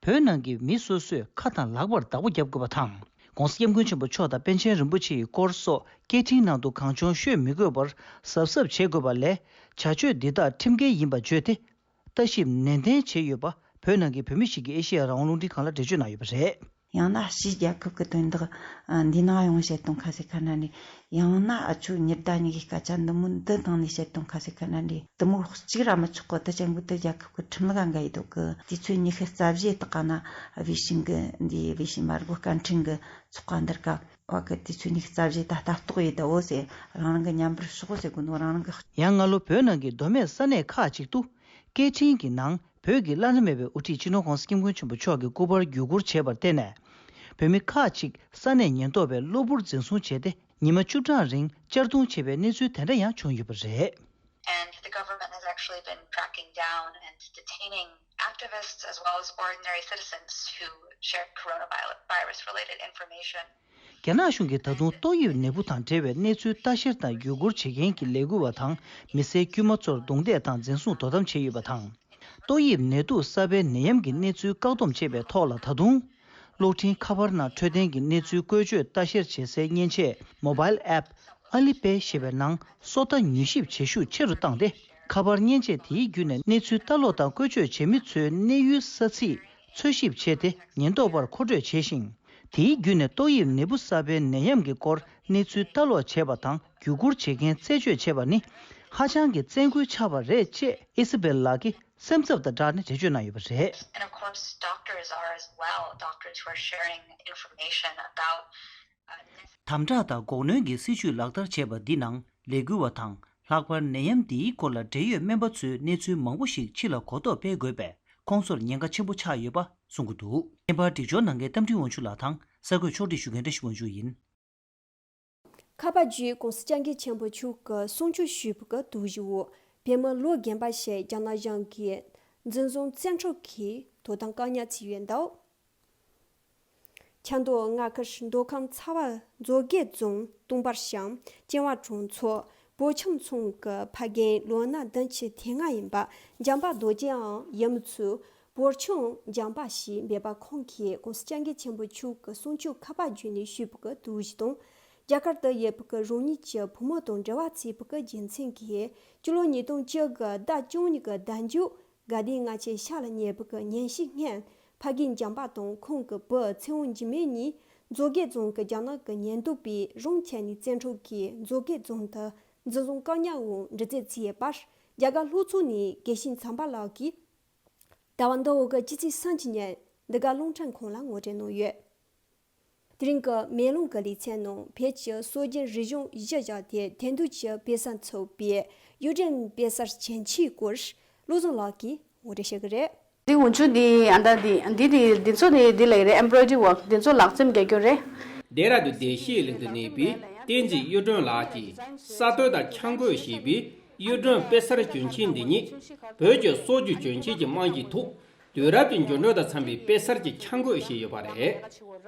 བོད་ནང་གི་མི་སོ་སོས་ཁ་དང་ལག་པར་བདག་པོ་བརྒྱབ་དགོས་པ་དང་། ༸གོང་ས་༸སྐྱབས་མགོན་ཆེན་པོ་མཆོག་དང་པཎ་ཆེན་རིན་པོ་ཆེ་ཡི་སྐོར་སོགས་སྐད་འཕྲིན་ནང་དུ་གང་བྱུང་ཤོད་མི་དགོས་པར་གཟབ་གཟབ་བྱེད་དགོས་པ་ལས། བྱ་སྤྱོད་འདི་དག་ཁྲིམས་འགལ་ཡིན་པ་བརྗོད་དེ། ལྟ་ཞིབ་ནན་ཏན་བྱས་ཡོད་པ། བོད་ནང་གི་བོད་མི་ཞིག་གིས་ཨེ་ཤེ་ཡ་རང་དབང་རླུང་འཕྲིན་ཁང་ལ་འགྲེལ་བརྗོད་གནང་ཡོད་པ་རེད། ཡང་ན་ཕྱིའི་རྒྱལ་ཁབ་ཀྱི་དོན་དག་འདི་ནང་ཡོང་བཤད་གཏོང་ཁ་ཟེར་ཁ་ན་ནི། ཡང་ན་ཨ་ཆུ་ཉི་ཟླ་གཉིས་ཀྱི་སྐད་ཆ་འདི་མོ་འདི་བཏང་ནས་བཤད་གཏོང་ཁ་ཟེར་ཁ་ན་ནི། འདི་མོ་གཅིག་ར་མི་ཆོག་གི། དེ་ཅན་གི་དེ་རྒྱལ་ཁབ་ཀྱི་ཁྲིམས་ལུགས་འགལ་ཡི་འདུག་གི། དུས་ཚོད་ཉི་ཤུ་རྩ་བཞི་དག་ག་ན་བེ་ཤིང་གི་འདི་བེ་ཤིང་མར་སྒོ་སྐད་འཕྲིན་གི་ཚོགས་པ་འདིར་ག་བ་གི་དུས་ཚོད་ཉི་ཤུ་རྩ་བཞི་ད་ལྟ་རྟོགས་ཡི་ད་འོ་ཟེར། རང་རང་གི་མཉམ་པར་ཤོག་ཟེར་གོ་ནོ་རང་རང་གི། ཡང་སྔ་ལོ་བོད་ནང་གི་མདོ་སྨད་ས་གནས་ཁག་ཅིག་ཏུ། སྐད་འཕྲིན་གྱི་ནང་བོད་ཀྱི་བླ་ན་མེད་པའི་དབུ་ཁྲིད་སྤྱི་ནོར་༸གོང་ས་༸སྐྱབས་མགོན་ཆེན་པོ་མཆོག་གི་སྐུ་པར་བརྒྱུད་བསྐུར་བྱས་པར་བརྟེན་ནས། བོད་མི་ཁག་ཅིག་ས་གནས་ཉེན་རྟོག་པས་གློ་བུར་འཛིན་བཟུང་བྱས་ཏེ། ཉི་མ་བཅུ་གྲངས་རིང་གཅར་རྡུང་བྱས་པའི་གནས་ཚུལ་དེ་འདྲ་ཡང་བྱུང་ཡོད་པ་རེད། And the government has actually been cracking down and detaining activists as well as ordinary citizens who shared coronavirus related information. རྒྱ་ནག་གཞུང་གིས་ད་དུང་ཏོག་དབྱིབས་ནད་འབུ་དང་འབྲེལ་བའི་གནས་ཚུལ་ལྟ་བཤེར་དང་བརྒྱུད་བསྐུར་བྱེད་མཁན་གྱི་ལས་འགུལ་བ་དང་མི་སེར་དཀྱུས་མ་ཚོར་རྡུང་རྡེག་དང་འཛིན་བཟུང་དོ་དམ་བྱས་ཡོད་པ་དང་། ཏོག་དབྱིབས་ནད་དུག་གསར་པའི་ནད་ཡམས་ཀྱི་གནས་ཚུལ་བཀག་སྡོམ་བྱས་པའི་ཐོག་ལ། ད་དུང་གློག་འཕྲིན་ཁ་པར་ནང་འཕྲོད་བསྟེན་གྱི་གནས་ཚུལ་བཀོལ་སྤྱོད་ལྟ་བཤེར་བྱེད་སའི་མཉེན་ཆས་མོ་བཱལ་ཨེབ་ཨ་ལི་པེ་ཞེས་པའི་ནང་སོ་ལྟ་མྱུལ་ཞིབ་བྱེད་ཤུགས་ཆེ་རུ་བཏང་སྟེ། ཁ་པར་མཉེན་ཆས་དེའི་བརྒྱུད་ནས་གནས་ཚུལ་ལྟ་ཀློག་དང་བཀོལ་སྤྱོད་བྱེད་མི་ཚོའི་གནས་ཡུལ་ས་ཚིགས་འཚོལ་ཞིབ་བྱས་ཏེ། ཉེན་རྟོག་པར་མཁོ་སྤྲོད་བྱས་ཤིང་། དེའི་བརྒྱུད་ནས་ཏོག་དབྱིབས་ནད་འབུ་གསར་པའི་ནད་ཡམས་ཀྱི་སྐོར་གནས་ཚུལ་ལྟ་ཀློག་བྱས་པ་དང་བརྒྱུད་བསྐུར་བྱེད་མཁན་རྩད་གཅོད་བྱས་པ་ནི་ཧ་ཅང་གི་བཙན་སྐུལ་ཆགས་པ་རེད་ཅེས་ཨི་སི་བེལ་ལགས་ཀྱིས་སེམས་འཚབ་དང་སྦྲགས་ནས་འགྲེལ་བརྗོད་གནང་ཡོད་པ་རེད། And of course, doctors are as well, doctors who are sharing information about དམ་དྲག་དང་འགོག་གནོན་གྱི་སྲིད་ཇུས་ལག་བསྟར་བྱས་པ་འདི་ནང་ལས་འགུལ་བ་དང་། ལྷག་པར་ནད་ཡམས་འདིའི་སྐོར་ལ་འབྲེལ་ཡོད་སྨན་པ་ཚོས་གནས་ཚུལ་མང་པོ་ཞིག་ཕྱི་ལ་གོ་རྟོགས་སྤེལ་དགོས་པས། ཁོང་ཚོར་ཉེན་ཁ་ཆེན་པོ་ཆགས་ཡོད་པ་གསུང་གི་འདུག་བརྙན་པར་སྒྲིག་སྦྱོར་གནང་མཁན་རྟ་མགྲིན་དབང་ཕྱུག་ལགས་དང་། གསར་འགོད་ཕྱོགས་སྒྲིག་ཞུ་མཁན་བཀྲ་ཤིས་དབང་ཕྱུག་ཡིན། ཁ་པར་བརྒྱུད་༸གོང་ས་༸སྐྱབས་མགོན་ཆེན་པོ་མཆོག་གི་གསུང་ཆོས་ཞུས་པ་གི་དུས་བཞི་བོ། བོད་མི་ལོ་རྒན་པ་ཞིག་རྒྱ་ནག་གཞུང་གིས་འཛིན་བཟུང་བཙན་འཕྲོག་གིས་དོ་དམ་བཀག་ཉར་བྱས་ཡོད་འདུག་ཆབ་མདོ་རྔ་མཁར་མདོ་ཁམས་ཚ་བ་མཛོད་དགེ་རྫོང་སྟོང་པར་ཤང་ཅན་བ་གྲོང་ཚོ་བོད་ཆུང་ཚང་གི་ཕ་རྒན་ལོ་ན་བདུན་ཅུ་དེ་ལྔ་ཡིན་པ་འཇམ་དཔལ་རྡོ་རྗེའམ་ཡུམ་ཚོས་བོད་ཆུང་འཇམ་དཔལ་ཞེས་འབོད་པ་ཁོང་གིས་༸གོང་ས་༸སྐྱབས་མགོན་ཆེན་པོ་མཆོག་གི་གསུང་ཆོས་ཁ་པར་བརྒྱུད་ནས་ཞུས་པ་གི་དུས་བཞི་དང་། རྒྱ་གར་དུ་ཡོད་པ་གི་རང་ཉིད་ཀྱི་བུ་མོ་དང་འབྲེལ་བ་བྱས་པ་གི་རྒྱུ་མཚན་གྱིས་སྤྱི་ལོ་ཉིས་སྟོང་བཅུ་གི་ཟླ་བཅུ་གཉིས་གི་ཟླ་མཇུག་དགའ་ལྡན་ལྔ་བཅུ་ཞག་ལ་ཉེ་བའི་ཉིན་ཞིག་སྔོན། ཕ་རྒན་འཇམ་དཔལ་དང་ཁོང་གི་བུ་ཚེ་དབང་འཇིགས་མེད་གཉིས་མཛོད་དགེ་རྫོང་གི་རྒྱ་ནག་གི་ཉེན་རྟོག་པས་རང་ཁྱེར་ནས་བཙན་འཕྲོག་གིས་མཛོད་དགེ་རྫོང་དུ་འཛིན་བཟུང་བཀག་ཉར་འོག་འདྲི་རྩད་བྱས་ཡོད་པར། རྒྱ་གར་ལྷོ་ཕྱོགས་ནས་དགེ་བཤེས་འཇམ་དཔལ་ལགས་ཀྱིས་ཟླ་བ་འདི་འོག་གི་སྤྱི་ཚེས་སུམ་ཅུ་ཉིན་འདི་ག་རླུང་འཕྲིན་ཁང་ལ་ངོ་སྤྲོད་གནང་ཡོད། དེ་རིང་གི་མེ་ལོང་གི་ལེ་ཚན་ནང་བོད་ཀྱི་སྲོལ་རྒྱུན་རིག་གཞུང་གཞི་བཞག་སྟེ་དེང་དུས་ཀྱི་དཔེ་གསར་འཚོལ་བའི་གཡུ་སྒྲོན་དཔེ་གསར་བྱིན་ཆེའི་སྐོར་བློ་བཟང་ལགས་ཀྱིས་ངོ་སྤྲོད་བྱེད་ཀྱི་རེད། འདི་འོན་ཆུ་འདི་ཨ་མདའ་འདི་འདི་འདི་འདི་ཚོ་ནི་འདི་ལས་རེད། ཨེམ་བྷྲོ་ཡི་ཌི་ཝརྐ་འདི་ཚོ་ལག་རྩེམ་རྒྱག་རྒྱུ་རེད། ལྡེ་ར་ལྡུན་བདེ་སྐྱིད་གླིང་དུ་གནས་པའི་བསྟན་འཛིན་གཡུ་སྒྲོན་ལགས་ཀྱིས་གསར་གཏོད་དང་འཆར་འགོད་བྱས་པའི་གཡུ་སྒྲོན་དཔེ་གསར་གྱོན་ཆས་འདི་ཉིད་བོད་ཀྱི་སྲོལ་རྒྱུན་གྱོན་ཆས་ཀྱི་རྨང་གཞིའི་ཐོག་དུས་རབས་ཀྱི་འགྱུར་འགྲོས་དང་འཚམ་པའི་དཔེ་གསར་གྱི་འཆར་འགོད་བྱས་ཡོད་པ་རེད།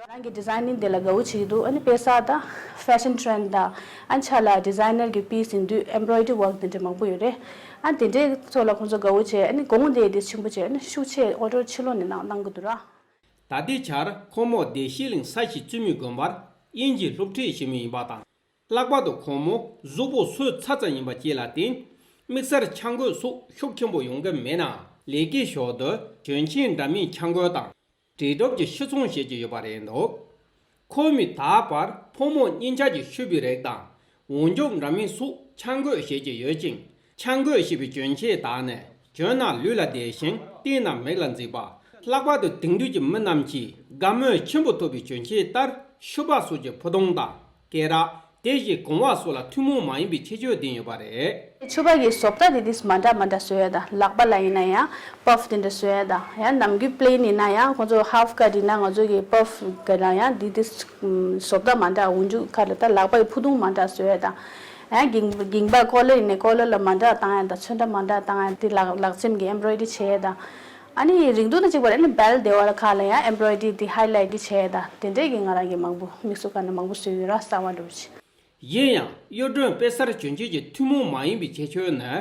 རང་གི་ཌི་ཛའི་ནིང་དེ་ལ་དགའ་བོ་བྱེད་ཀྱི་འདུག་ཨ་ནི་དཔེ་གསར་དང་ཕེ་ཤན་ཊི་རེན་ཌི་དང་ཨ་ནི་ཆ་ལ་ཌི་ཛའི་ནར་གྱི་པིས་ཡིན་དུས་ཨེམ་བྷྲོ་ཡི་ཌི་ཝརྐ་དེ་འདྲ་མང་པོ་ཡོད་རེད། ཨ་ནི་དེ་འདྲའི་ཚོ་ལ་ཁོང་ཚོ་དགའ་བོ་བྱས། ཨ་ནི་གོང་དེ་དེ་ཆེན་པོ་བྱས། ཨ་ནི་ཤུགས་ཆེ་ཨོ་ཌར་ཕྱི་ལོགས་ནས་གནང་གནང་གི་འདུག་ར། ད་ལྟའི་ཆར་ཁོང་མོ་བདེ་སྐྱིད་གླིང་ས་གཞི་བཙུན་མོའི་དགོན་པར་དབྱིན་ཇིའི་སློབ་ཁྲིད་བྱེད་མུས་ཡིན་པ་དང་། ལྷག་པར་དུ་ཁོང་མོ་གཟུགས་པོ་སོས་ཚར་ཙམ་ཡིན་པ་བཅས་ལ་བརྟེན། དམིགས་བསལ་འཆར་འགོད་སོགས་ཤུགས་ཆེན་པོ་ཡོང་གི་མེད་ནའང་། ལས་ཀའི་ཞོར་དུ་གྱོན་ཆས་འདྲ་མིན་འཆར་འགོད་དང་། དྲིལ་སྒྲོག་གི་ཤི་ཚོང་བྱེད་ཀྱི་ཡོད་པ་རེད་འདུག་ཁོ་མོས་ད་བར་ཕོ་མོ་གཉིས་ཆ་གྱི་ཤུ་བའི་རིགས་དང་འོག་འཇོག་འདྲ་མིན་སོགས་འཆར་འགོད་བྱེད་ཀྱི་ཡོད་ཅིང་། འཆར་འགོད་བྱས་པའི་གྱོན་ཆས་དག་ནི་གྱོན་ན་ལུས་ལ་བདེ་ཞིང་བལྟས་ན་མིག་ལ་མཛེས་པ། ལྷག་པར་དུ་དེང་དུས་ཀྱི་མི་རྣམས་ཀྱིས་དགའ་མོས་ཆེན་པོ་ཐོབ་པའི་གྱོན་ཆས་ལྟར་ཤུ་བ་སོགས་ཀྱི་ཕུ་དུང་དང་སྐེ་རགས། དེ་བཞིན་གོང་འོག་སོགས་ལ་ཐུན་མོང་མ་ཡིན་པའི་ཁྱད་ཆོས་ལྡན་ཡོད་པ་རེད། ཕྱུ་པ་གི་བཟོ་ལྟ་དེ་དེ་མ་འདྲ་མ་འདྲ་བཟོས་ཡོད་ད། ལག་པ་ལ་ཡིན་ན་ཡང་puff དེ་འདྲ་བཟོས་ཡོད་ད། ཡང་ནམ་རྒྱུན་plain ཡིན་ན་ཡང་ཁོང་ཚོ་half cut ཡིན་ན་ང་ཚོ་གི་puff གི་ལ་ཡང་དེ་དེ་བཟོ་ལྟ་མ་འདྲ། འོག་འཇུག་ཁ་ལ་ད་ལག་པ་གི་ཕུ་ཐུང་མ་འདྲ་བཟོས་ཡོད་ད། ཡང་རྒྱན་རྒྱན་པ་collar ཡིན་ན་collar ལ་མ་འདྲ་བཏང་ཡོད་ད། ཚོན་ཁྲ་མ་འདྲ་བཏང་ཡོད་དེ། ལག་ལག་རྩེམ་གི་embroidery བྱས་ཡོད་ད། ཨ་ནི་རིང་ཐུང་དང་གཅིག་པ་རེད། ཨ་ནི་belt དེ་བ་ལ་ཁ་ལ་ཡང་embroidery དེ་highlight དེ་བྱས་ཡོད་ད། དེ་འདྲས་ཀྱི་ང་རང་གི་མང་པོ་དམིགས་སུ་བཀར་ནས་མང་པོ་བཟོས་ཡོད་ར། གསར་བ་འདྲ་བོ་ཅིག་གཞན་ཡང་གཡུ་སྒྲོན་དཔེ་གསར་གྱོན་ཆས་ཀྱི་ཐུན་མོང་མ་ཡིན་པའི་ཁྱད་ཆོས་ནི།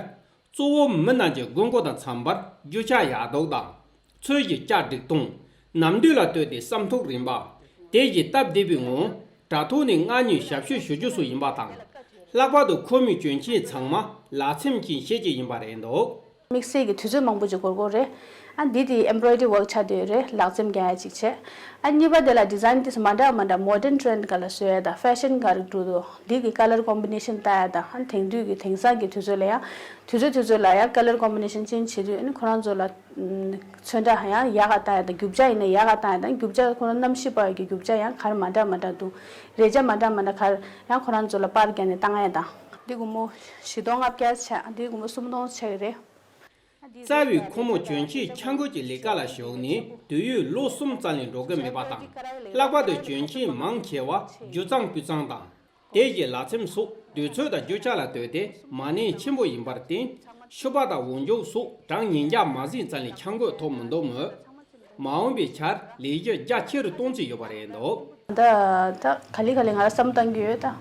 གཙོ་བོ་མི་རྣམས་ཀྱི་དགོས་མཁོ་དང་འཚམ་པར་རྒྱུ་ཆ་ཡག་སྡུག་དང་། ཚོས་ཀྱི་ལྕགས་སྒྲིག་སྟངས། ནམ་དུས་ལ་ལྟོས་ཏེ་བསམ་ཐོག་རིམ་པ། དེ་བཞིན་སྟབས་བདེ་བའི་ངང་དྲ་ཐོག་ནས་མངགས་ཉོས་ཞབས་ཞུ་ཞུ་རྒྱུ་སོགས་ཡིན་པ་དང་། ལྷག་པར་དུ་ཁོ་མོས་གྱོན་ཆས་ཚང་མ་ལག་ཚེམ་གྱིས་བྱེད་ཀྱི་ཡིན་པ་རེད་འདུག་དམིགས་བསལ་གྱི་དུས་ཚོད་མང་པོ་ཅིག་འགོར་གྱི་ཡོད་རེད། ཨ་འདི་དེ་embroidery work ཆགས་བསྡད་ཡོད་རེད། ལག་རྩེམ་རྒྱག་ཡ་ཅིག་བྱས། ཨ་གཉིས་པ་དེ་ལ་design དེ་མ་འདྲ་མ་འདྲ་modern trend ག་ལ་བཟོས་ཡ་དང་fashion ག་རེ་འགྲོ་འདུག་འདི་གི་color combination ལྟ་ཡ་དང་། ཨ་དེང་དུས་ཀྱི་དེང་སང་གི་དུས་ཚོད་ལ་ཡང་དུས་ཚོད་དུས་ཚོད་ལ་ཡང་color combination change བྱེད་དུས། ཨ་ནི་ཁོ་རང་ཚོ་ལ་ཚོན་ཁྲ་ཡང་ཡག་ག་བཏང་ཡ་དང་། རྒྱུ་ཆ་ཡིན་ན་ཡག་ག་བཏང་ཡ་དང་། རྒྱུ་ཆ་ཁོ་རང་གནམ་གཤིས་བར་གྱི་རྒྱུ་ཆ་ཡང་ག་རེ་མ་འདྲ་མ་འདྲ་འདུག་རས་ཆ་མ་འདྲ་མ་འདྲ་ག་རེ་ཡང་ཁོ་རང་ཚོ་ལ་པར་བརྒྱབ་ནས་བཏང་ཡ་དང་། འདི་སྒོར་མོ་བཞི་སྟོང་ལྔ་བརྒྱ་བྱས། འདི་སྒོར་མོ་སུམ་སྟོང་ཆགས་ཀྱི་རེད། རྩ་བའི་ཁོ་མོ་གྱོན་ཆས་འཆར་འགོད་ཀྱི་ལས་ཀ་ལ་ཞུགས་ནས་དུས་ཡུན་ལོ་གསུམ་ཙམ་ལས་འགྲོ་གི་མེད་པ་དང་། ལྷག་པར་དུ་གྱོན་ཆས་མང་ཆེ་བ་རྒྱུ་གཙང་སྤུས་གཙང་དང་། དེ་བཞིན་ལག་ཚེམ་སོགས་དུས་ཚོད་དང་རྒྱུ་ཆ་ལ་ལྟོས་ཏེ་མ་གནས་ཆེན་པོ་ཡིན་པར་བརྟེན། ཕྱུ་པ་དང་འོག་འཇུག་སོགས་གྲངས་ཉིས་བརྒྱ་མ་ཟིན་ཙམ་ལས་འཆར་འགོད་ཐོབ་མི་འདུག་མོད། མ་འོངས་པའི་ཆར་ལས་གཞི་རྒྱ་ཆེ་རུ་གཏོང་རྩིས་ཡོད་པ་རེད་འདུག་ད་ད་ག་ལེ་ག་ལེ་ང་ལ་བསམ་བཏང་གི་ཡོད་ད།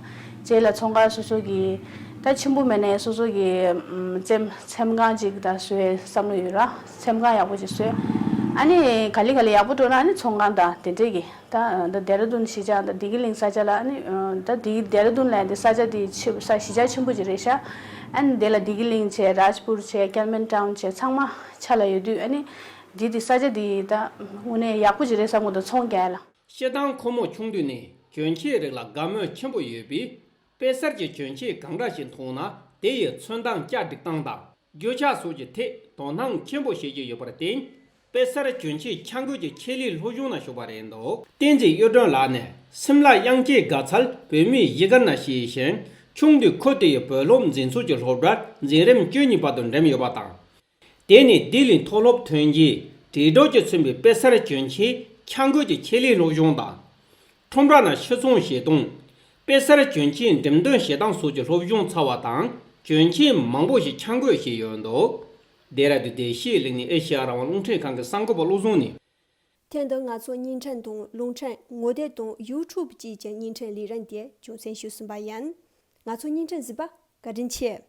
རྗེས་ལ་ཚོང་ཁང་སོ་སོ་གི་ད་ཆེན་པོ་མེད་ནའི་སོ་སོ་གི་ཨམ་ཚེམ་ཚེམ་ཁང་ཅིག་ད་བཟོ་ཡའི་བསམ་བློ་ཡོད་ར། ཚེམ་ཁང་ཡག་པོ་ཅིག་བཟོས། ཨ་ནི་ག་ལེ་ག་ལེ་ཡག་པོ་འགྲོ་ན་ཨ་ནི་ཚོང་ཁང་ད་དེ་འདྲས་གི་ད་ད་ལྡེ་ར་ལྡུན་གཞིས་ཆགས་ད་བདེ་སྐྱིད་གླིང་ས་ཆ་ལ། ཨ་ནི་ད་དེ་ལྡེ་ར་ལྡུན་ལ་དེ་ས་ཆ་དེ་ཆེ་ས་གཞིས་ཆགས་ཆེན་པོ་ཅིག་རེད་ཤག་ཨ་ནི་དེ་ལ་བདེ་སྐྱིད་གླིང་བྱས། རཱཇ་པུར་བྱས། ཀལ་མན་ཊའུན་བྱས། ཚང་མ་ཆ་ལ་ཡོད་དུས། ཨ་ནི་དེ་དེ་ས་ཆ་དེ་ད་དངོས་གནས་ཡག་པོ་ཅིག་རེད་བསམ་གི་འདུག་ཚོང་རྒྱག་ཡ་ལ། སྤྱིར་བཏང་ཁོ་མོ་ཆུང་དུས་ནས་གྱོན་ཆས་རིགས་ལ་དགའ་མོས་ཆེན་པོ་ཡོད་པས། དཔེ་གསར་གྱི་གྱོན་ཆས་གང་འདྲ་ཞིག་མཐོང་ན་དེ་ཡི་ཚོན་མདངས་ལྕགས་སྒྲིག་སྟངས་དང་། རྒྱུ་ཆ་སོགས་ཀྱི་ཐད་དོ་སྣང་ཆེན་པོ་བྱེད་ཀྱི་ཡོད་པར་བརྟེན། དཔེ་གསར་གྱོན་ཆས་འཆར་འགོད་ཀྱི་ཆེད་ལས་སློབ་སྦྱོང་ནང་ཞུགས་པ་རེད་འདུག་བསྟན་འཛིན་གཡུ་སྒྲོན་ལགས་ནི་སིམ་ལ་དབྱངས་ཅན་དགའ་ཚལ་བོད་མིའི་གཞིས་སྒར་ནང་སྐྱེས་ཤིང་། ཆུང་དུས་ཁུལ་དེ་ཡི་བོད་སློབ་འཛིན་ཚོགས་ཀྱི་སློབ་གྲྭར་འཛིན་རིམ་བཅུ་གཉིས་བར་དུ་འགྲིམས་ཡོད་པ་དང་། དེ་ནས་ལྡི་ལི་མཐོ་སློབ་ཐོན་རྗེས་དྲིལ་སྒྲོག་གིས་མཚོན་པའི་དཔེ་གསར་གྱོན་ཆས་འཆར་འགོད་ཀྱི་ཆེད་ལས་སློབ་སྦྱོང་དང་། ཁྲོམ་ར་ནང་ཕྱིར་ཚོང་བྱེད་སྟངས། དཔེ་གསར་གྱོན་ཆས་འགྲེམས་སྟོན་བྱེད་སྟངས་སོགས་ཀྱི་སློབ་སྦྱོང་ཚར་བ་དང་། གྱོན་ཆས་མང་པོ་ཞིག་འཆར་འགོད་བྱས་ཡོད་འདུག་ལྡེ་ར་ལྡུན་བདེ་སྐྱིད་གླིང་ནས་ཨེ་ཤེ་ཡ་རང་དབང་རླུང་འཕྲིན་ཁང་གི་གསར་འགོད་པ་བློ་བཟང་ནས། ཐེངས་འདིར་ང་ཚོ་བརྙན་འཕྲིན་དང་རླུང་འཕྲིན་ངོ་དེབ་དང་ཡུ་ཊུབ་བཅས་ཀྱི་བརྙན་འཕྲིན་ལས་རིམ་དེ་རྒྱང་སྲིང་ཞུས་ཟིན་པ་ཡིན། ང་ཚོའི་བརྙན་འཕྲིན་གཟིགས་པར་བཀའ་དྲིན་ཆེ།